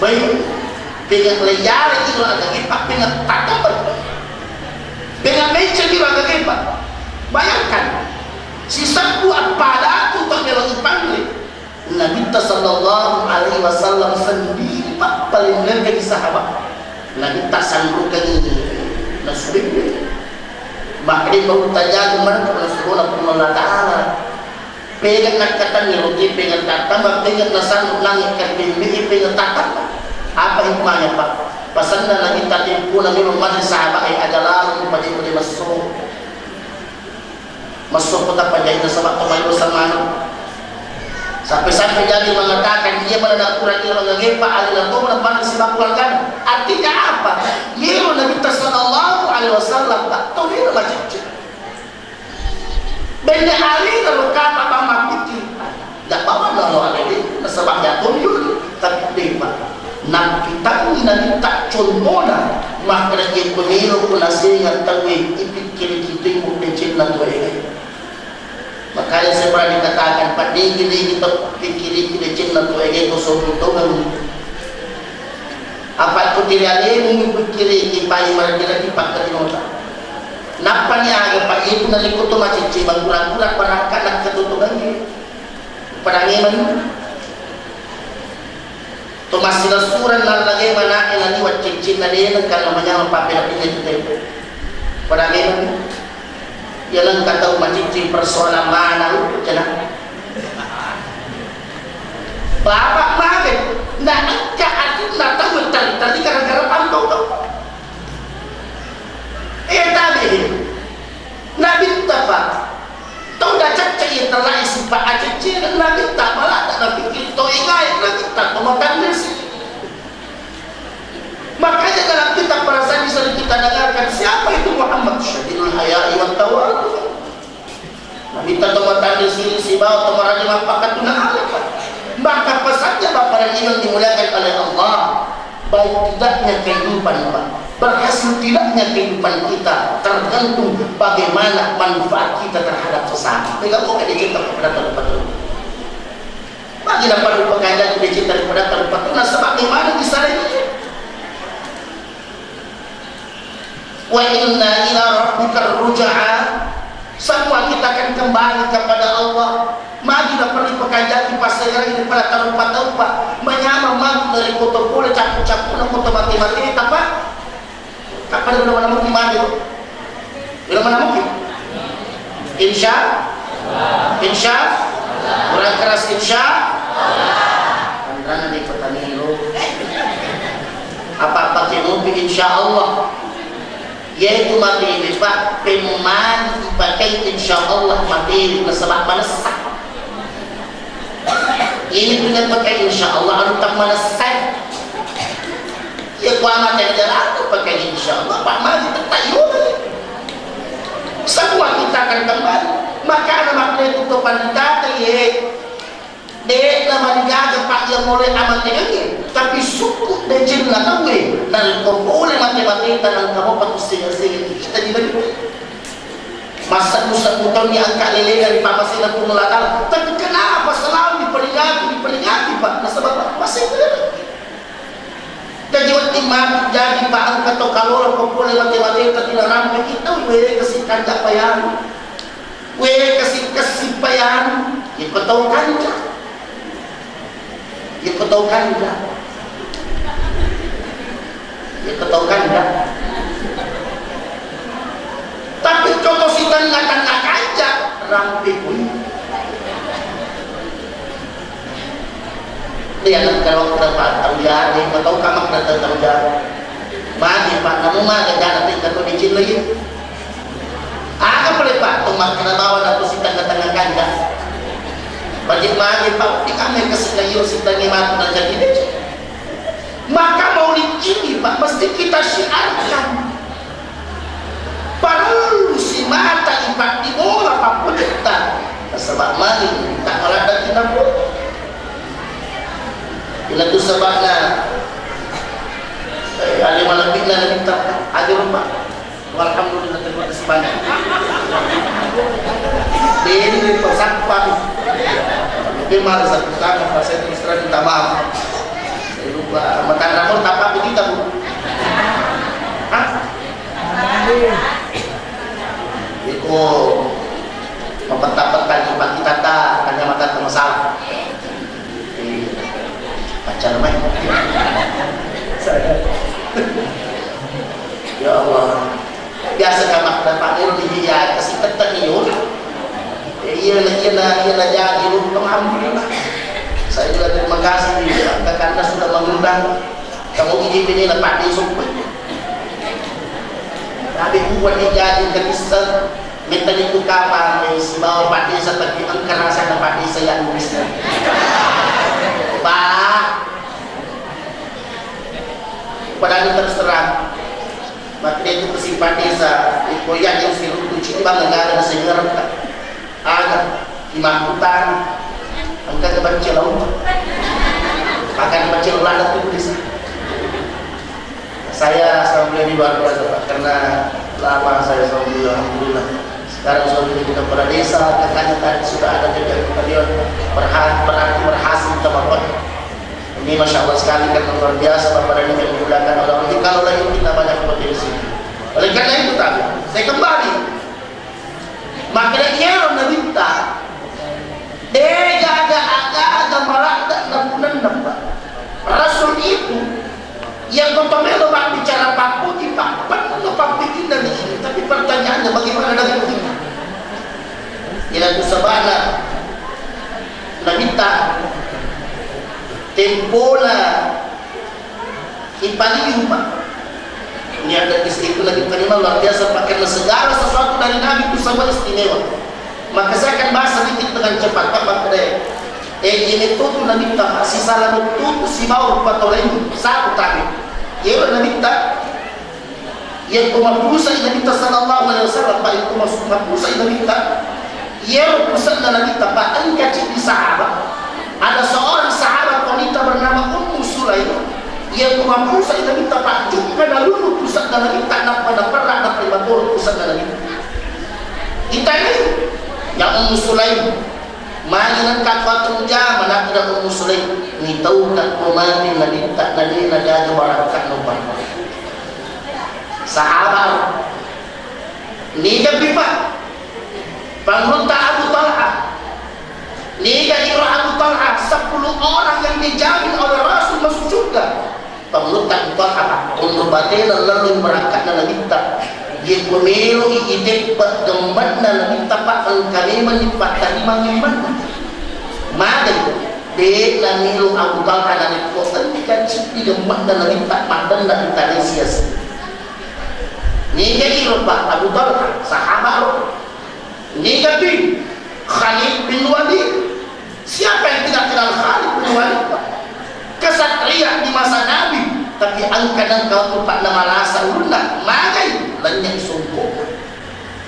Bai, penga leyare iro agage, pa penga tatamba. Penga mecca iro agage, pa. Bayangkan, sisebbu appada tu to melo ipanre. Nabitta sallallahu alaihi wasallam sendiri, pa, paling nengkani sahabat. Nabitta sanrukani nasubengge. Makkeda baru tajadu mereka nasurona Puang Allah Ta'ala. Pengen nakkatanni roti, pengen tattamba, pengen nasanru nangi katimbi, pengen tattamba. Apa hikmahnya, Pak? Pasanna Nabitta tempona memang mani sahabat e aja lalu pada pada maso. Massoppo tappa jaji nasaba to maelo samano. Sampai-sampai jaji mengatakan, iya mana nakura iro ngagepa alena to mana mana sibaku algana. Artinya apa? Yero Nabitta sallallahu alaihi wasallam tak to mero macicci. Bende alena lo kata bang mapikir. Ndak bawa nalo alena nasaba ya to mero tapi depa. Nappitangngi Nabitta contona, makkeda, "Iyako melo ko nasenga tauwe, ipikkiriki toi muddecenna tuoe." Makanya saya pernah dikatakan, "Pak, digi-digi tau pikkiriki decenna tuoe, to sogi tongeng." Apa ko tiri alemu mipikkiriki, paling maragi-ragi pakkatinota. Nappa ni aga, Pak, itu naliko to macicci, mangkura-kura, parakka, nakketutungangi. Pada memang To massilesureng nallage mana'e naliwat ciccinna de nengka namanyameng pappeneddinna itu tau. Pada memang iya nengka tau maciccing persoalan mana cena. Bapak mage, nda engka atinna tau terri-terri gara-gara pantau tau. Eh, tabe. Nabitta, Pak. Tau dacacca iya tellae sipa acecce Nabitta, maladda napikkiri to egae Nabitta, to matandesi. Makanya dalam kitab perasaan bisa kita dengarkan, siapa itu Muhammad? Syadidul haya'i wat tawadu. Nabitta to matandesi sibawa to maraja mappakatuna Allah, Pak. Maka pesannya Bapak dan Ibu yang dimuliakan oleh Allah, baik tidaknya kehidupan, Pak, berhasil tidaknya kehidupan kita tergantung bagaimana manfaat kita terhadap sesama. Pegang kok ada cinta kepada Tuhan. Bagi dapat lupakan dan cinta kepada Tuhan. Nasaba di mana bisa lagi? Wa inna ila rabbikar ruj'a. Semua kita akan kembali kepada Allah. Magi na perlu pekanjaki passereng daripada tarupa-tarupa. Menyama magi dari koto pole capu-capu na koto mati-mati tapa. Tapa dari mana mungkin mati? Dari mana mungkin? Insya, insya, kurang keras, insya. Karena di petani lo. Apa-apa ke mobil, insya Allah. Yaitu materi, Pak, pemmani dipakai, insya Allah materi nasaba manessa. Ini punya pakai, insya Allah anu tak manessa. Ya, kuama dan jalan pakai, insya Allah, Pak, mari tetap yuk. Semua kita akan kembali. Maka anak makna itu to pandita ye. De'na marigaga, Pak, iya mole amatengengnge, tapi sukku decenna tauwe, narekko pole mate-mateta nangka mopa tu sega-sega kita di bali. Massebbu-sebbu taunni angka lelena ri pamasena Puang Allah Ta'ala. Tapi kenapa selalu diperingati, diperingati, Pak? Nasaba, Pak, masih. Jaji wedding matu jaji pa engka to kalolo ko pole mate-mateta tinarampe kita, were kasi kanja payanu. Were kasi kasi payanu. Iko tau kanja. Iko tau kanja. Iko tau kanja. Tapi ko to sitenna-tenna kanja, rampe pun. Iya, kalau kita Pak, tau jari, mau tau kamak kita tau jari. Magi, Pak, namu maga jana tinggal tu di Cina, iya. Aga pole, Pak, tu makkeda bawang atau si tengah-tengah kanja. Bagi magi, Pak, di kami kesini, iyo, si tengah mati, nah, jadi deh. Maka maulid ini, Pak, mesti kita syiarkan. Parellu simata ipattibola pappojetta, nasaba magi tak maladda kita pun. Ina tu sabana, eh, ale malebbi'na nabitta aja rumah. Alhamdulillah, terima kasih banyak. Ini dari pesappa. Mungkin malah satu sana, pas saya terus terang minta maaf. Saya lupa, makan ramon tak apa kita, Bu? Hah? Iko mapetta-petta ki pakkitatta, tanya mata masalah. Pacar mai. Ya Allah. Biasa ka makkeda Pak Nur di dia, kasi tette iyo. Iya na, iya na, iya na jadi, alhamdulillah. Saya juga terima kasih, karena sudah mengundang. Kamu ini, ini na Pak Desa. Tapi buat dia jadi ke Kristen, minta itu kapan, eh, sibawa Pak Desa, tapi engka rasanya Pak Desa yang Kristen. Pak, padahal terus terang, maka itu kesimpan desa, itu yang yang siruntu cuma negara dan sehingga Aga, imakkutana, engka kebaca lau. Maka dibaca lau lada tu tulis. Saya alhamdulillah ini luar biasa, Pak, karena lama saya alhamdulillah, alhamdulillah. Sekarang sudah jadi kepala desa, kakaknya tadi sudah ada jadi kepala berha-, berarti berhasil kita bapak. Ini masya Allah sekali karena luar biasa Bapak dan Ibu yang dimuliakan oleh Allah. Kalau lagi kita banyak potensi. Oleh karena itu tadi, saya kembali. Makkeda iyaro nabitta, degaga aga-aga maladde napunanna, Pak. Rasul itu, iya ko to melo mabbicara pappuji, Pak, penuh pappikinna di sini. Tapi pertanyaannya, bagaimana dengan kita? Ina tu sabana nabitta, tempona Ipaliu, Pak. Ini ada istilah lagi terima luar biasa, Pak, karena segala sesuatu dari Nabi itu semua istimewa. Maka saya akan bahas sedikit dengan cepat, Pak, Pak Dek. Eh, ini tuh, tuh Nabitta, Pak, si salah tuh, tuh si bau patoleng, satu tadi. Iya, Nabitta. Iya, ko mapusai Nabitta sallallahu alaihi wasallam, Pak, iya, ko mas-, mapusai Nabitta. Iyaro pusanna Nabitta, Pak, engka ciddi sahabat. Ada seorang sahabat wanita bernama Ummu Sulaim. Iya, ko mapusai Nabitta, Pak, jukka nalulu pusanna Nabitta, nappa naperra, nappa rimatoro pusanna Nabitta. Itani, ya Ummu Sulaim, magi nengka kuatu jama, nakkeda Ummu Sulaim, nitauka ko mati Nabitta, nadena gaga barakka no, Pak. Sahabat. Niga pi, Pak? Pangulutta Abu Talha. Niga iro Abu Talha, sepuluh orang yang dijamin oleh Rasul masuk surga. Pangulutta Abu Talha, Pak. Unru batena lellung barakka'na Nabitta. Ye ko meloi iteppe gemme'na Nabitta, Pak, engka memang dipattarima gemme'na. Magai, de' namelo Abu Talha narekko engka ciddi gemme'na Nabitta, maddenna ri tane sia-sia. Niga iro, Pak? Abu Talha, sahabat ro. Niga pi? Khalid bin Walid. Siapa yang tidak kenal Khalid bin Walid, Pak? Kesatria di masa Nabi, tapi engka nengka tu, Pak, namalasa ulunna, magai, lennye songko.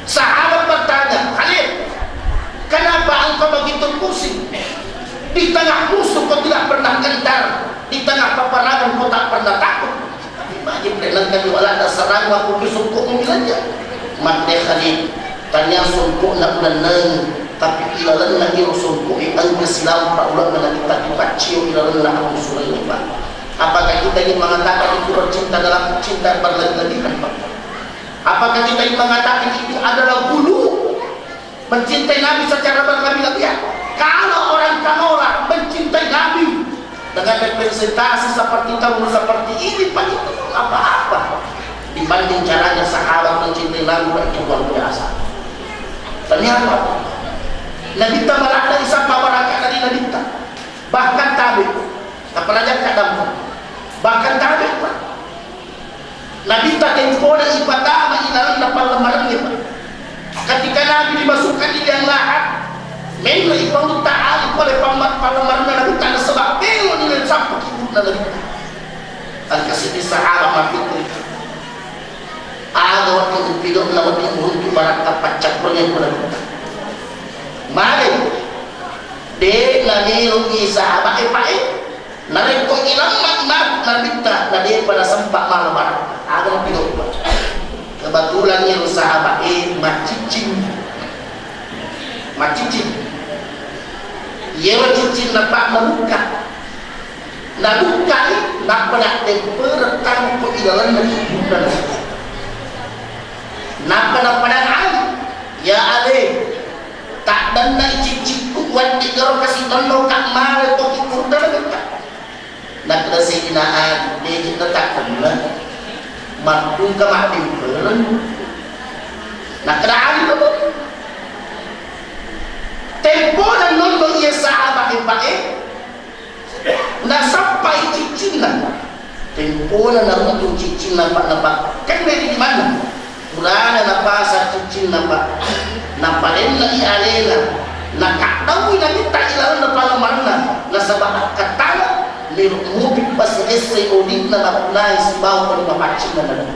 Sahabat bertanya, "Khalid, kenapa engkau begitu pusing? Di tengah musuh kau tidak pernah gentar, di tengah peperangan kau tak pernah takut." Tapi magi prenengka di walana serang aku ke songko mumilanja. Matte Khalid, tanya songko na ulenneng, tapi ilalenna iro songko e engka silampra uleng na kita dipaccio ilalenna aku surai, Pak. Apakah kita ingin mengatakan itu bercinta dalam cinta berlebih-lebihan, Pak? Apakah kita ingin mengatakan itu adalah gulu? Mencintai Nabi secara berlebih-lebihan. Kalau orang Kamola mencintai Nabi dengan representasi seperti tahun seperti ini, Pak, itu apa-apa dibanding caranya sahabat mencintai Nabi, Pak, itu luar biasa. Ternyata Nabitta maladde isappa barakka dari Nabitta. Bahkan tabe. ipatama ilalenna pallamarengnge, Pak. Ketika Nabi dimasukkan di liang lahat, menre ipalutta Ali pole pamma-, pallamarenna Nabitta nasaba melo ni sappa kiburna Nabitta. Engka seddi sahabat mappikiri, aga wedding uppido'na wedding uruntu barakka paccappurengngé ko Nabitta. Magi dé' namélo'i sahaba'é, Pak, é? Narékko ilamma matu Nabitta, na dé'pa nasempa mala barakka. Aga napido'na? Kebetulan iyaro sahaba'é maciccing. Maciccing. Iyaro ciccinna, Pak, nabukka. Nabukkai, nappa naddempereng tangko ilalenna kuburanna. Nappa napadang Ali, "Ya Ali, taddennai ciccikku, weddingnga kasi nonnoka mala ko kiburna Nabitta." Nakkeda Sayyidina Ali, "Dé'na takkenna, mattungka maddempereng." Nakkeda Ali, "Tempona nonno iya sahabat, Pak, é?" Nasappai ciccinna. Tempona naruntu ciccinna, Pak, napakkenre ri limanna. Purana napasang ciccinna, Pak. Naparenne'i aléna. Nakaddaui Nabitta ilalenna pallamarenna. Nasaba akkattana, mélo mupi pasilessai odi'na nappunnai sibawa odi mapaccinna Nabitta.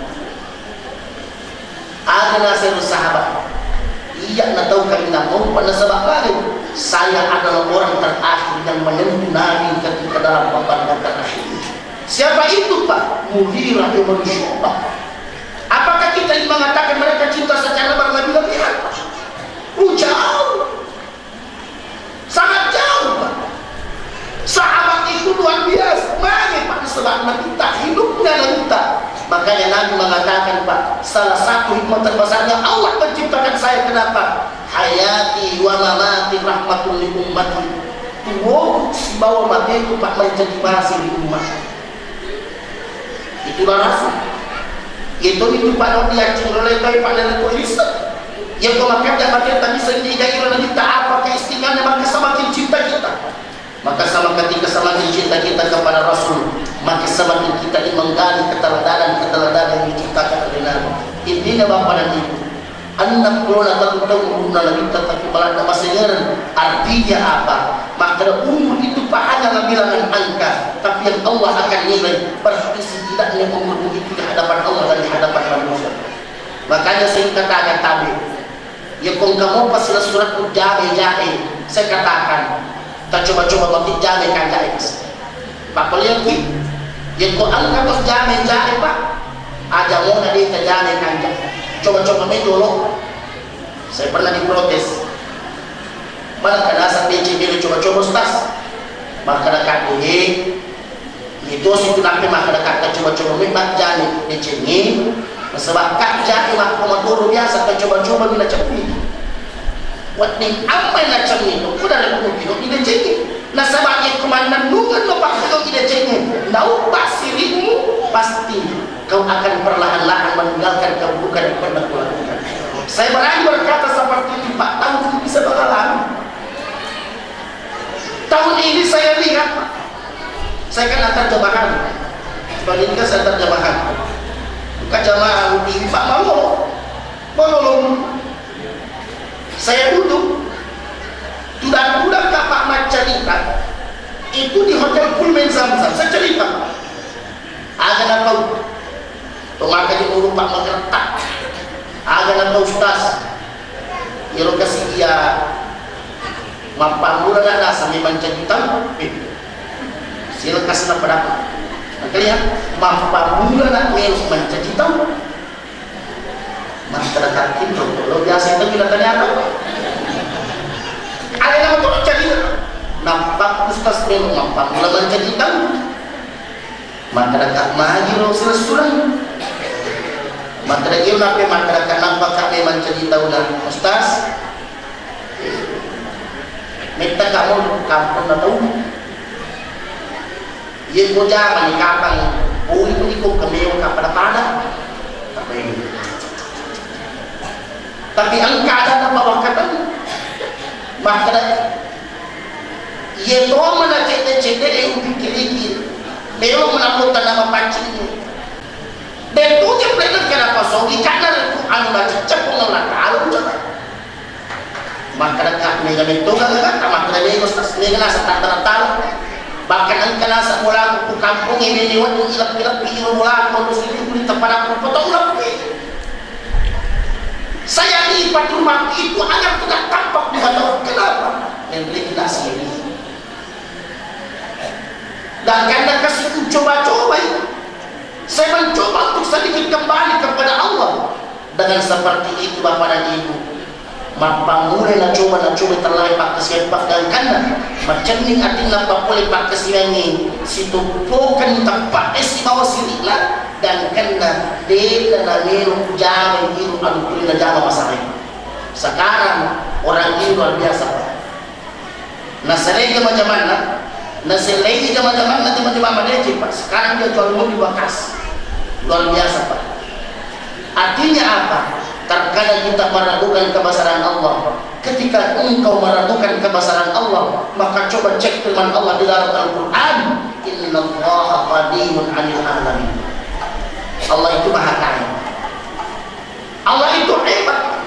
Aga naseng sahabat, "Iya na tau kaminang mopa nasaba magi, saya adalah orang terakhir yang menyentuh Nabi ketika dalam babak terakhir." Siapa itu, Pak? Mughirah bin Syu'bah. Apakah kita ini mengatakan mereka cinta secara berlebih-lebihan? Oh, jauh. Sangat jauh, Pak. Sahabat itu luar biasa. Magi, Pak, sebab Nabitta, hidupnya Nabitta. Makanya Nabi mengatakan, Pak, salah satu hikmah terbesarnya Allah menciptakan saya, kenapa? "Hayati wa mamati rahmatul li ummati." Tuwoku sibawa mateku, Pak, menjadi masih di umat. Itulah Rasul. Itu itu pada diacung oleh kai pada itu Isa. Yang kau makan jangan kita bisa di daerah Nabitta, apa keistimewaan, maka semakin cinta kita. Maka sama ketika semakin cinta kita kepada Rasul, maka semakin kita ini menggali keteladanan-keteladanan yang diciptakan oleh Nabi. Intinya, Bapak dan Ibu, enneng pulo tellung taung umurna Nabitta, tapi maladde masengereng. Artinya apa? Makkeda umur itu, Pak, hanyalah bilangan angka, tapi yang Allah akan nilai berarti setidaknya umurmu itu di hadapan Allah dan di hadapan manusia. Makanya saya katakan tadi, ya, ko engka mopa silessurekku jame jae, saya katakan, tacoba-coba mati jame kanja'e. Pakkuliangki, yekko engka to jame jae, Pak, aja mona de' tajame kanja. Coba-coba mai dolo. Saya pernah diprotes. Mana kana sa deceng melo coba-coba, Ustaz? Makkeda kadde, itu situ nappe makkeda kakka coba-coba mai majjani decengnge. Nasaba kajjaki makko matoro biasa, ka coba-coba mi nacemmi. Wedding amma nacemmi to, ko darekku mukino idecengnge. Nasaba yekko mannennungeng no pakko idecengnge, naubba siri'mu, pasti kau akan perlahan-lahan meninggalkan keburukan yang pernah kau lakukan. Saya berani berkata seperti itu, Pak, tahu bisa mengalami. Tahun ini saya lihat, Pak, saya kan antar jamaah. Tahun ini kan saya antar jamaah. Bukan jamaah rutin, Pak, malolo. Malolo. Saya duduk, tudang-tudang Pak maccarita, itu di Hotel Pullman Zamzam. Saya cerita, Pak. Aga napau. Tomaka je mulu, Pak, mageretak. Aga napau, Ustaz. Iyaro kasi iya mappammula na nasa memang jadi tau. Eh, silekas na pada. Makanya mappammula na memang jadi tau. Masyarakat itu lo biasa itu kita tanya apa? Ada nama tuh jadi nampak Ustaz memang mappammula menjadi tau. Makkeda magi ro silessureng. Makkeda iro nappe makkeda nappaka memang jadi tau na Ustaz. Metta kamu kampung na tau. Iya ko jamani kapang pui pui ko kemeo kapada-pada. Tapi engka ada nama wakatan. Makkeda Iye to mana cedde-cedde e upikkiriki, melo menaputta nama paccingmu. De' tu je pernah Napasogi kana rekku anu nacecce Puang Allah Ta'ala ucap. Makkeda ka mega metto gaga, makkeda mega ustaz, mega nasa tata-tata. Bahkan engka nasa mulaku ku kampung ini lewat ilepi-lepi iro mulaku terus itu kulit tepada ku potong lepi. Saya lipat rumah itu agar tidak tampak di mata orang. Kenapa? Memberi nasi ini. Dan karena kasih coba-coba itu, saya mencoba untuk sedikit kembali kepada Allah. Dengan seperti itu, Bapak dan Ibu, mappammula nacoba, nacoba tellae pakkasiwiang, pagangkanna macenning atinna pappole pakkasiwiangnge, sitoppokenni teppa'e sibawa siri'na, gangkanna de'na namelo jama iro anu pole najama masalae. Sekarang orang ini luar biasa, Pak. Nasalai jama-jamanna, nasalai jama-jamanna, jama-jama madeceng, Pak. Sekarang dia jual mobil bekas. Luar biasa, Pak. Artinya apa? Terkadang kita meragukan kebesaran Allah. Ketika engkau meragukan kebesaran Allah, maka coba cek firman Allah di dalam Al-Quran, "Innallaha ghaniyun 'anil 'alamin." Allah itu maha kaya. Allah itu hebat.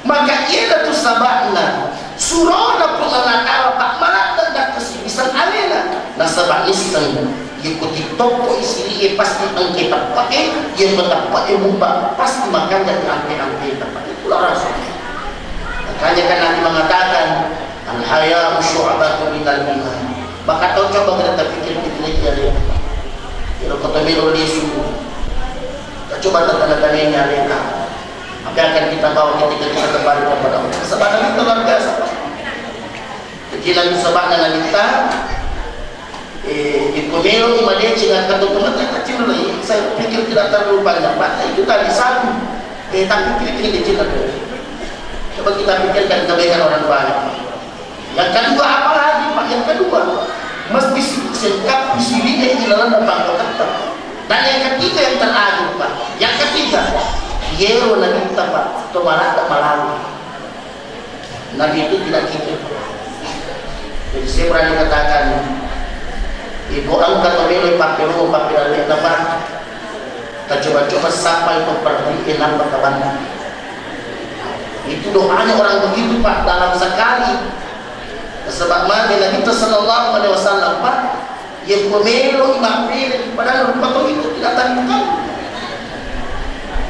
Maka iyanatu saba'na surona Puang Allah Ta'ala, Pak, maladde' dakkasi misal alena. Nasaba' nisseng, iya ko tittoppo isiri'e pasti engka teppa'e, iya ko teppa'e mubba, pasti makanja ampe-ampe teppa'e. Itulah rasul. Makanya kan Nabi mengatakan, "Al-haya'u syu'batun minal iman." Maka tau coba kita pikir-pikir aja deh. Iro ko tomiro lisu. Coba tata-tata ini alena. Apa yang akan kita bawa ketika kita kembali kepada Allah? Sebenarnya itu luar biasa, Pak. Jadi, lalu sebabnya Nabi kita, eh, di Komero, Madeceng, akan tutup mata kecil lagi. Saya pikir tidak terlalu banyak, Pak. Itu tadi satu. Eh, tapi kira-kira kecil lagi. Coba kita pikirkan kebaikan orang banyak. Yang kedua, apa lagi, Pak? Yang kedua, mesti si-, sengkap isiri'e ilalenna pangkotetta. Dan yang ketiga, yang terakhir, Pak. Yang ketiga, yero Nabitta, Pak, to maladde' malalu. Nabi itu tidak kikir. Jadi saya berani katakan, ibu engka to melo pappelo, pappelo, Pak. Tacoba-coba sapa itu pergi, eh, nampak kabarnya. Itu doanya orang begitu, Pak, dalam sekali. Sebab magi Nabi itu sallallahu alaihi wasallam, Pak, yang pemelo imam pilih, padahal rupa itu tidak tadi bukan.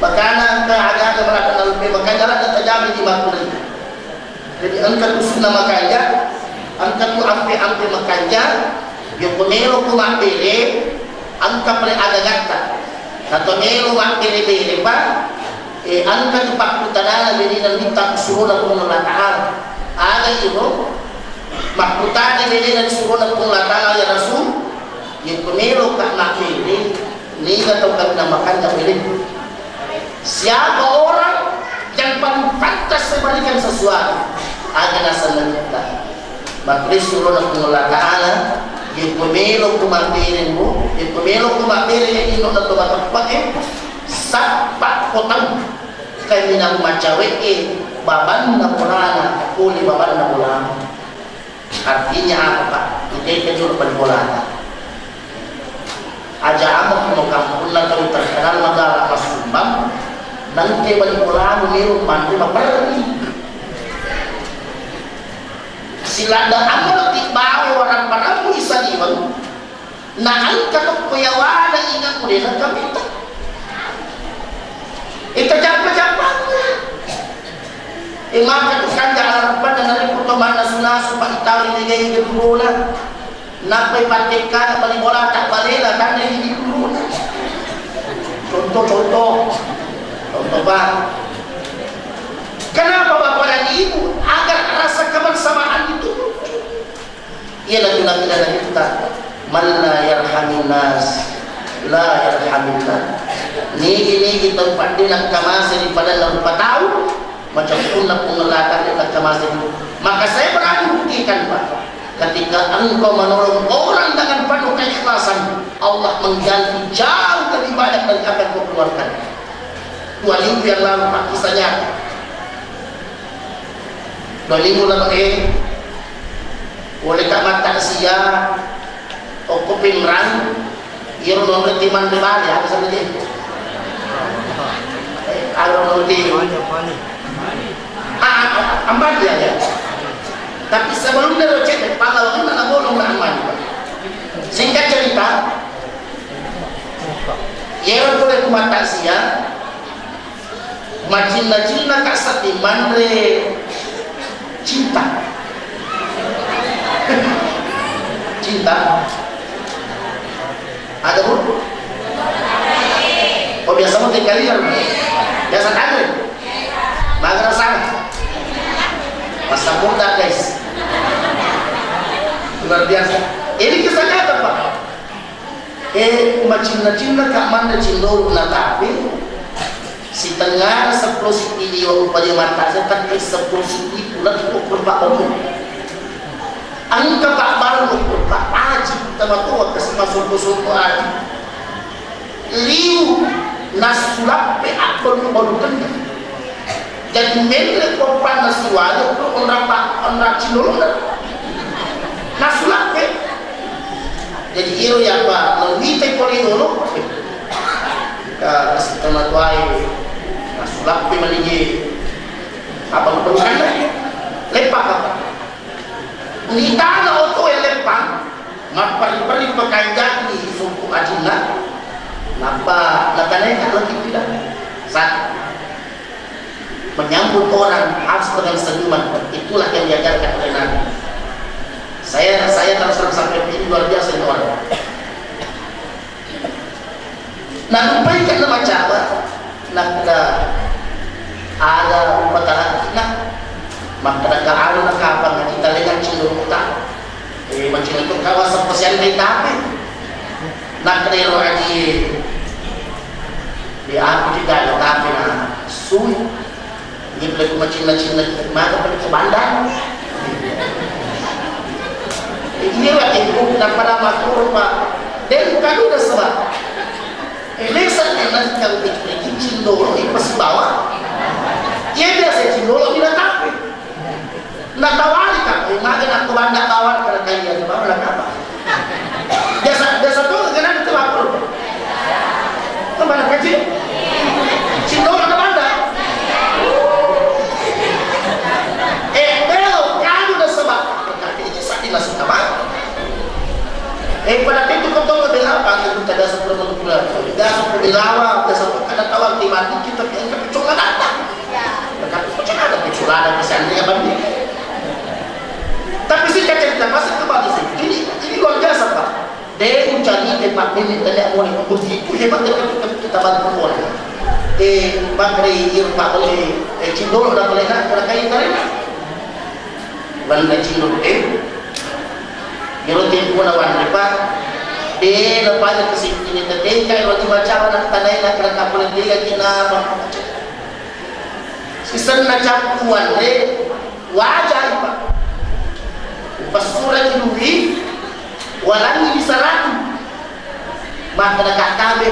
Makanya ke agak ada berada dalam, makanya ada terjadi di Makkah. Jadi engka tu sunna makanja, engka tu ampe-ampe makanja, yako melo ko mabbere, engka pale agagatta. Nato melo mabbere-bere pa, eh, engka tu pakkutanana bene Nabitta surona Puang Allah Ta'ala. Aga iro makkutana bene surona Puang Allah Ta'ala, ya Rasul, yako melo ka mabbere, Niga tau kaminang makanja bere? Siapa orang yang paling pantas memberikan sesuatu? Aga nasenna kita. Makkulia surona Puang Allah Ta'ala, yako melo ko mabbere, yako melo ko mabbere, ya inno na to mateppa'e, sappa ko tau kaminang macawe'e babanna bolana, pole babanna bolana. Artinya apa, Pak? Iteke jolo bali bolata. Aja amo kuno kampunna tau terkenal magala massumbang, nangke bali bolanu melo manre maperri. Siladda amo ti bawa warang-warangmu isaliweng. Na engka tokko yawana ingaku de nengka mita. Ita jampa-jampanna. E maka tu kanja arapanna narekko to mannasu-nasu pa itawi nigai gedurona. Nappai pattekkana bali bolata balena tanre di gedurona. Contoh-contoh. Contoh, Pak. Kenapa Bapak dan Ibu? Agar rasa kebersamaan itu muncul. Iyanatu nabitta, "Man la yarhamin nas, la yarhamillah." Nigi-nigi tau padde nakkamase ri padanna rupa tau, macam punna Puang Allah Ta'ala nakkamase. Maka saya berani buktikan, Pak, ketika engkau menolong orang dengan penuh keikhlasan, Allah mengganti jauh lebih banyak dari apa yang kau keluarkan. Dua minggu yang lalu, Pak, kisah nyata. Dua minggu lalu, eh, Poleka mattaksia, okko Pinrang, iyaro nonroi manre bale, aga senna de. Kalau nanti, ah, ah, ah, Amban dia, ya. Tapi sebelum dia cek, pahlawan mana bolong nak Amban. Singkat cerita, ya, boleh ku mata sia, macinna-cinna ka seddi manre cinta. Cinta. Ada, Bu? Oh, biasa mau tinggal liar, Bu? Biasa tanggal. Mager sana. Masa muda, guys. Luar biasa. Ini kisah nyata, Pak. Eh, macinna-cinna ka manre cindolo na tapi sitengah sepuluh siki liwa upaya mata saya tapi sepuluh siki pula cukup berpak umur. Engka pabbalu, Pak Aji, tamatua kasi masompo-sompo aji. Liu nasulappe abbalu-balukenna. Jadi menre poppanna siwale onrapa onra cilolona. Nasulappe. Jadi iro yapa nawite pole dolo. Ka kasi tamatuae nasulappe manigi. Apa perlu? Lepak apa? Nitana oto e leppang, mapperri-perri pekanjaki sumpu ajinna, nappa natanai lagi pila. Sa-, menyambut orang harus dengan senyuman. Itulah yang diajarkan oleh Nabi. Saya, saya terus terang sampaikan ini luar biasa ini orang. Narupai kenna macawa, nakkeda ada upatarakki'na, makkeda ka anu nakapang kita lengan cilurutta. Eh, macam itu kawasan posian di tapi. Nakkeda ero aji di aku tidak ada tapi na sui. Iya, pale ku macinna-cinna, maga pale ku bandang. Iya, wa, eh, ku, nappa na makkuro, Pak. Den kadu da sebab. Eh, lesa, eh, nanti kalau bikin cindolo, eh, pasti bawa. Iya, biasa cindolo, bila tapi. Natawali ka, eh, maga na ku bandang kawan, kada kaya, bawa na kapa. Biasa, biasa tu, kena itu lapor. Kemana kaji? Cindolo na banda. Eh, belo, kadu na sebab. Tapi ini sakit masuk apa? Eh, pada itu kau tahu bela apa? Kita dah sebelum menukul. Dah sebelum belawa, dah sebelum kada tahu arti mati, kita yang kecuali datang. Tapi kau cakap ada kecuali ada pesan dia banding. Tapi singkat cerita, masa kembali sih. Ini, ini luar biasa, Pak. De ucani te pabbene tania mone, begitu hebatnya kita, kita bantu orang. Eh, makre ir pak boleh, eh, cindolo dan boleh nak, kada kai tarena. Banda cindolo, eh. Iro tempo na wanre, Pak. De, lepas ke sini, kita tengkai roti baca anak tanai nak kena kapal dia kita. Sisenna cappuanre, waja'i, Pak. Upassuraki dui, walangi bisaraku. Makkeda kakkabe,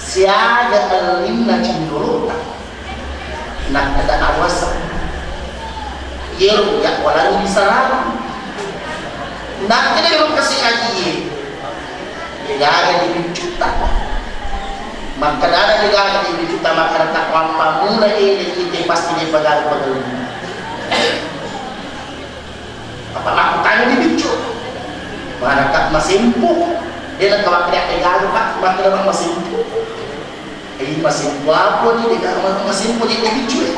siaga ellinna cindolota. Nakkeda awasa. Iyaro ya walangi bisaraku. Nakkeda ero kasi ajie. Degaga di biccutta. Makkedana degaga di biccutta, makkeda mappamula ele ite pasti de pagaga pagaga. Apa makkutanya di biccu? Manaka masempo. Dia nak kawak dia degaga, Pak, makkeda masempo. Eh, masempo apa ni degaga masempo di biccu?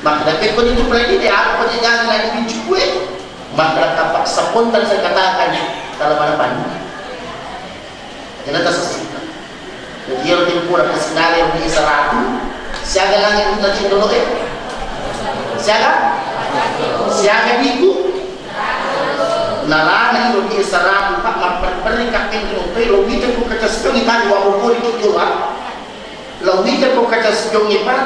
Makkeda pekko itu berarti dia apa degaga di biccu? Makkeda kapang spontan saya katakan, kalau mana pan. Jana tasessita. Jadi iyaro tempo na kasinare ri saratu, siaga nange na cindoloe? Siaga? Siaga diku? Nalana iro di saratu, Pak, mapperi-peri kakkeng ri montoi, lo wita ku kaca sijongi tadi wa mokori ki jola. Lo wita ku kaca sijongi, Pak.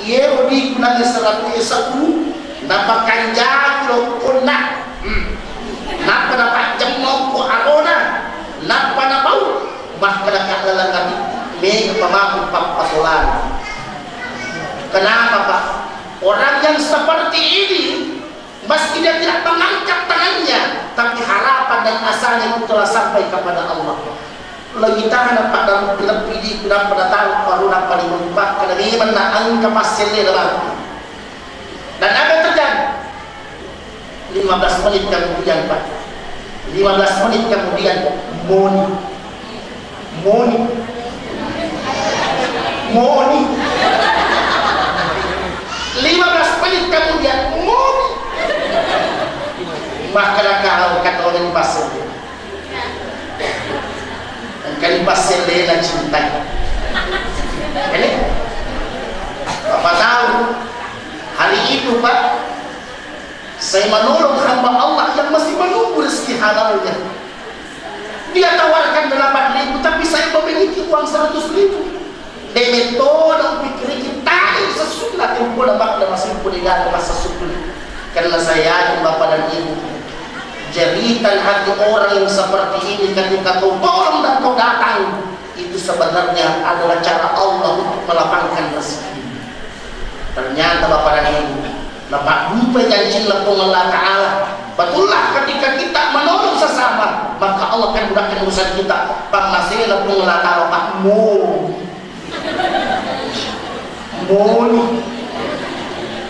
Iyaro diku nange saratu e seppulo, napakanjaki lo konna. Hmm. Nappa napajjemma ko arona, nappa napau, makkeda ka laleng ati, mega pamaku pappasolana. Kenapa, Pak? Orang yang seperti ini, meski dia tidak mengangkat tangannya, tapi harapan dan asanya itu telah sampai kepada Allah. Lagi tahan apa dalam lebih di kenapa datang baru dapat dilupakan, memang nak angka paselle dalam. Dan apa yang terjadi? Lima belas menit kemudian, Pak. Lima belas menit kemudian, moni. Moni. Moni. Lima belas menit kemudian, moni. Maka nakal kata orang di pasar. Engkani passellena cinta. Ini? Bapak tahu, hari itu, Pak, saya menolong hamba Allah yang masih menunggu rezeki halalnya. Dia tawarkan delapan ribu, tapi saya memiliki uang seratus ribu. Dé' metto naupikiriki tali sessunna tempona makna masimpu dé' gaga massessukku. Karena saya yakin Bapak dan Ibu, jeritan hati orang yang seperti ini ketika kau tolong dan kau datang, itu sebenarnya adalah cara Allah untuk melapangkan rezeki. Ternyata Bapak dan Ibu, napaddupai jancinna Puang Allah Ta'ala. Betullah ketika kita menolong sesama, maka Allah akan mudahkan urusan kita. Pammasena Puang Allah Ta'ala, Pak, mo. Moni.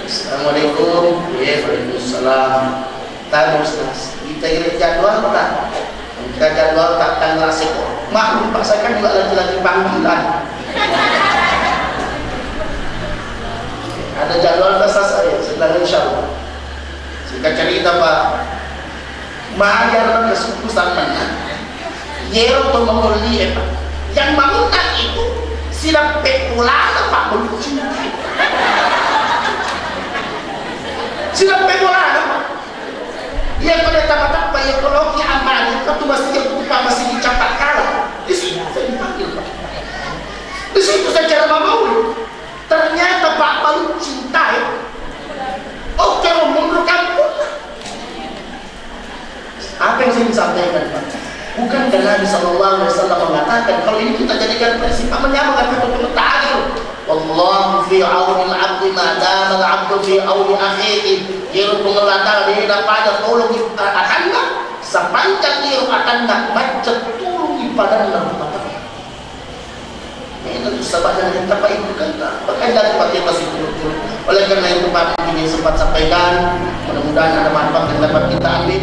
Assalamualaikum. Ya, waalaikumsalam. Tahu, Ustaz. Kita kira jadwal, Pak. Kita jadwal tak tanggal seko. Maklum, Pak, saya kan juga lagi-lagi panggilan. Ada jadwal tak saya, sedang insya Allah. Singkat cerita, Pak. Majar ke suku sampeyan. Yero to mangolli e, Pak. Yang mangutang itu sidappe bolana, Pak, belum cinta. Sidappe bolana, Pak. Iya, pada tapa-tapa, iya, kalau ki amani, katu masih, iya, kupa masih dicatat kalah. Di situ saya dipanggil, Pak. Di situ saya cara mamaul. Ternyata, Pak, baru cinta, ya. Oke, mau mundur kampung. Apa yang saya ingin sampaikan, Pak? Bukankah Nabi Sallallahu Alaihi Wasallam mengatakan, kalau ini kita jadikan prinsip, Pak, menyamakan kata untuk ta'adil. Wallahu fi auni al-abdi ma dama al-abdu fi auni akhihi. Iyaro Puang Allah Ta'ala de' napada tolongi atanna sepanjang iyaro atanna macca tulungi padanna rupa tau. Ini tentu sebabnya kita Pak Ibu kan, bahkan dari Pak Ibu masih turun-turun. Oleh karena itu, Pak, mungkin yang sempat sampaikan, mudah-mudahan ada manfaat yang dapat kita ambil.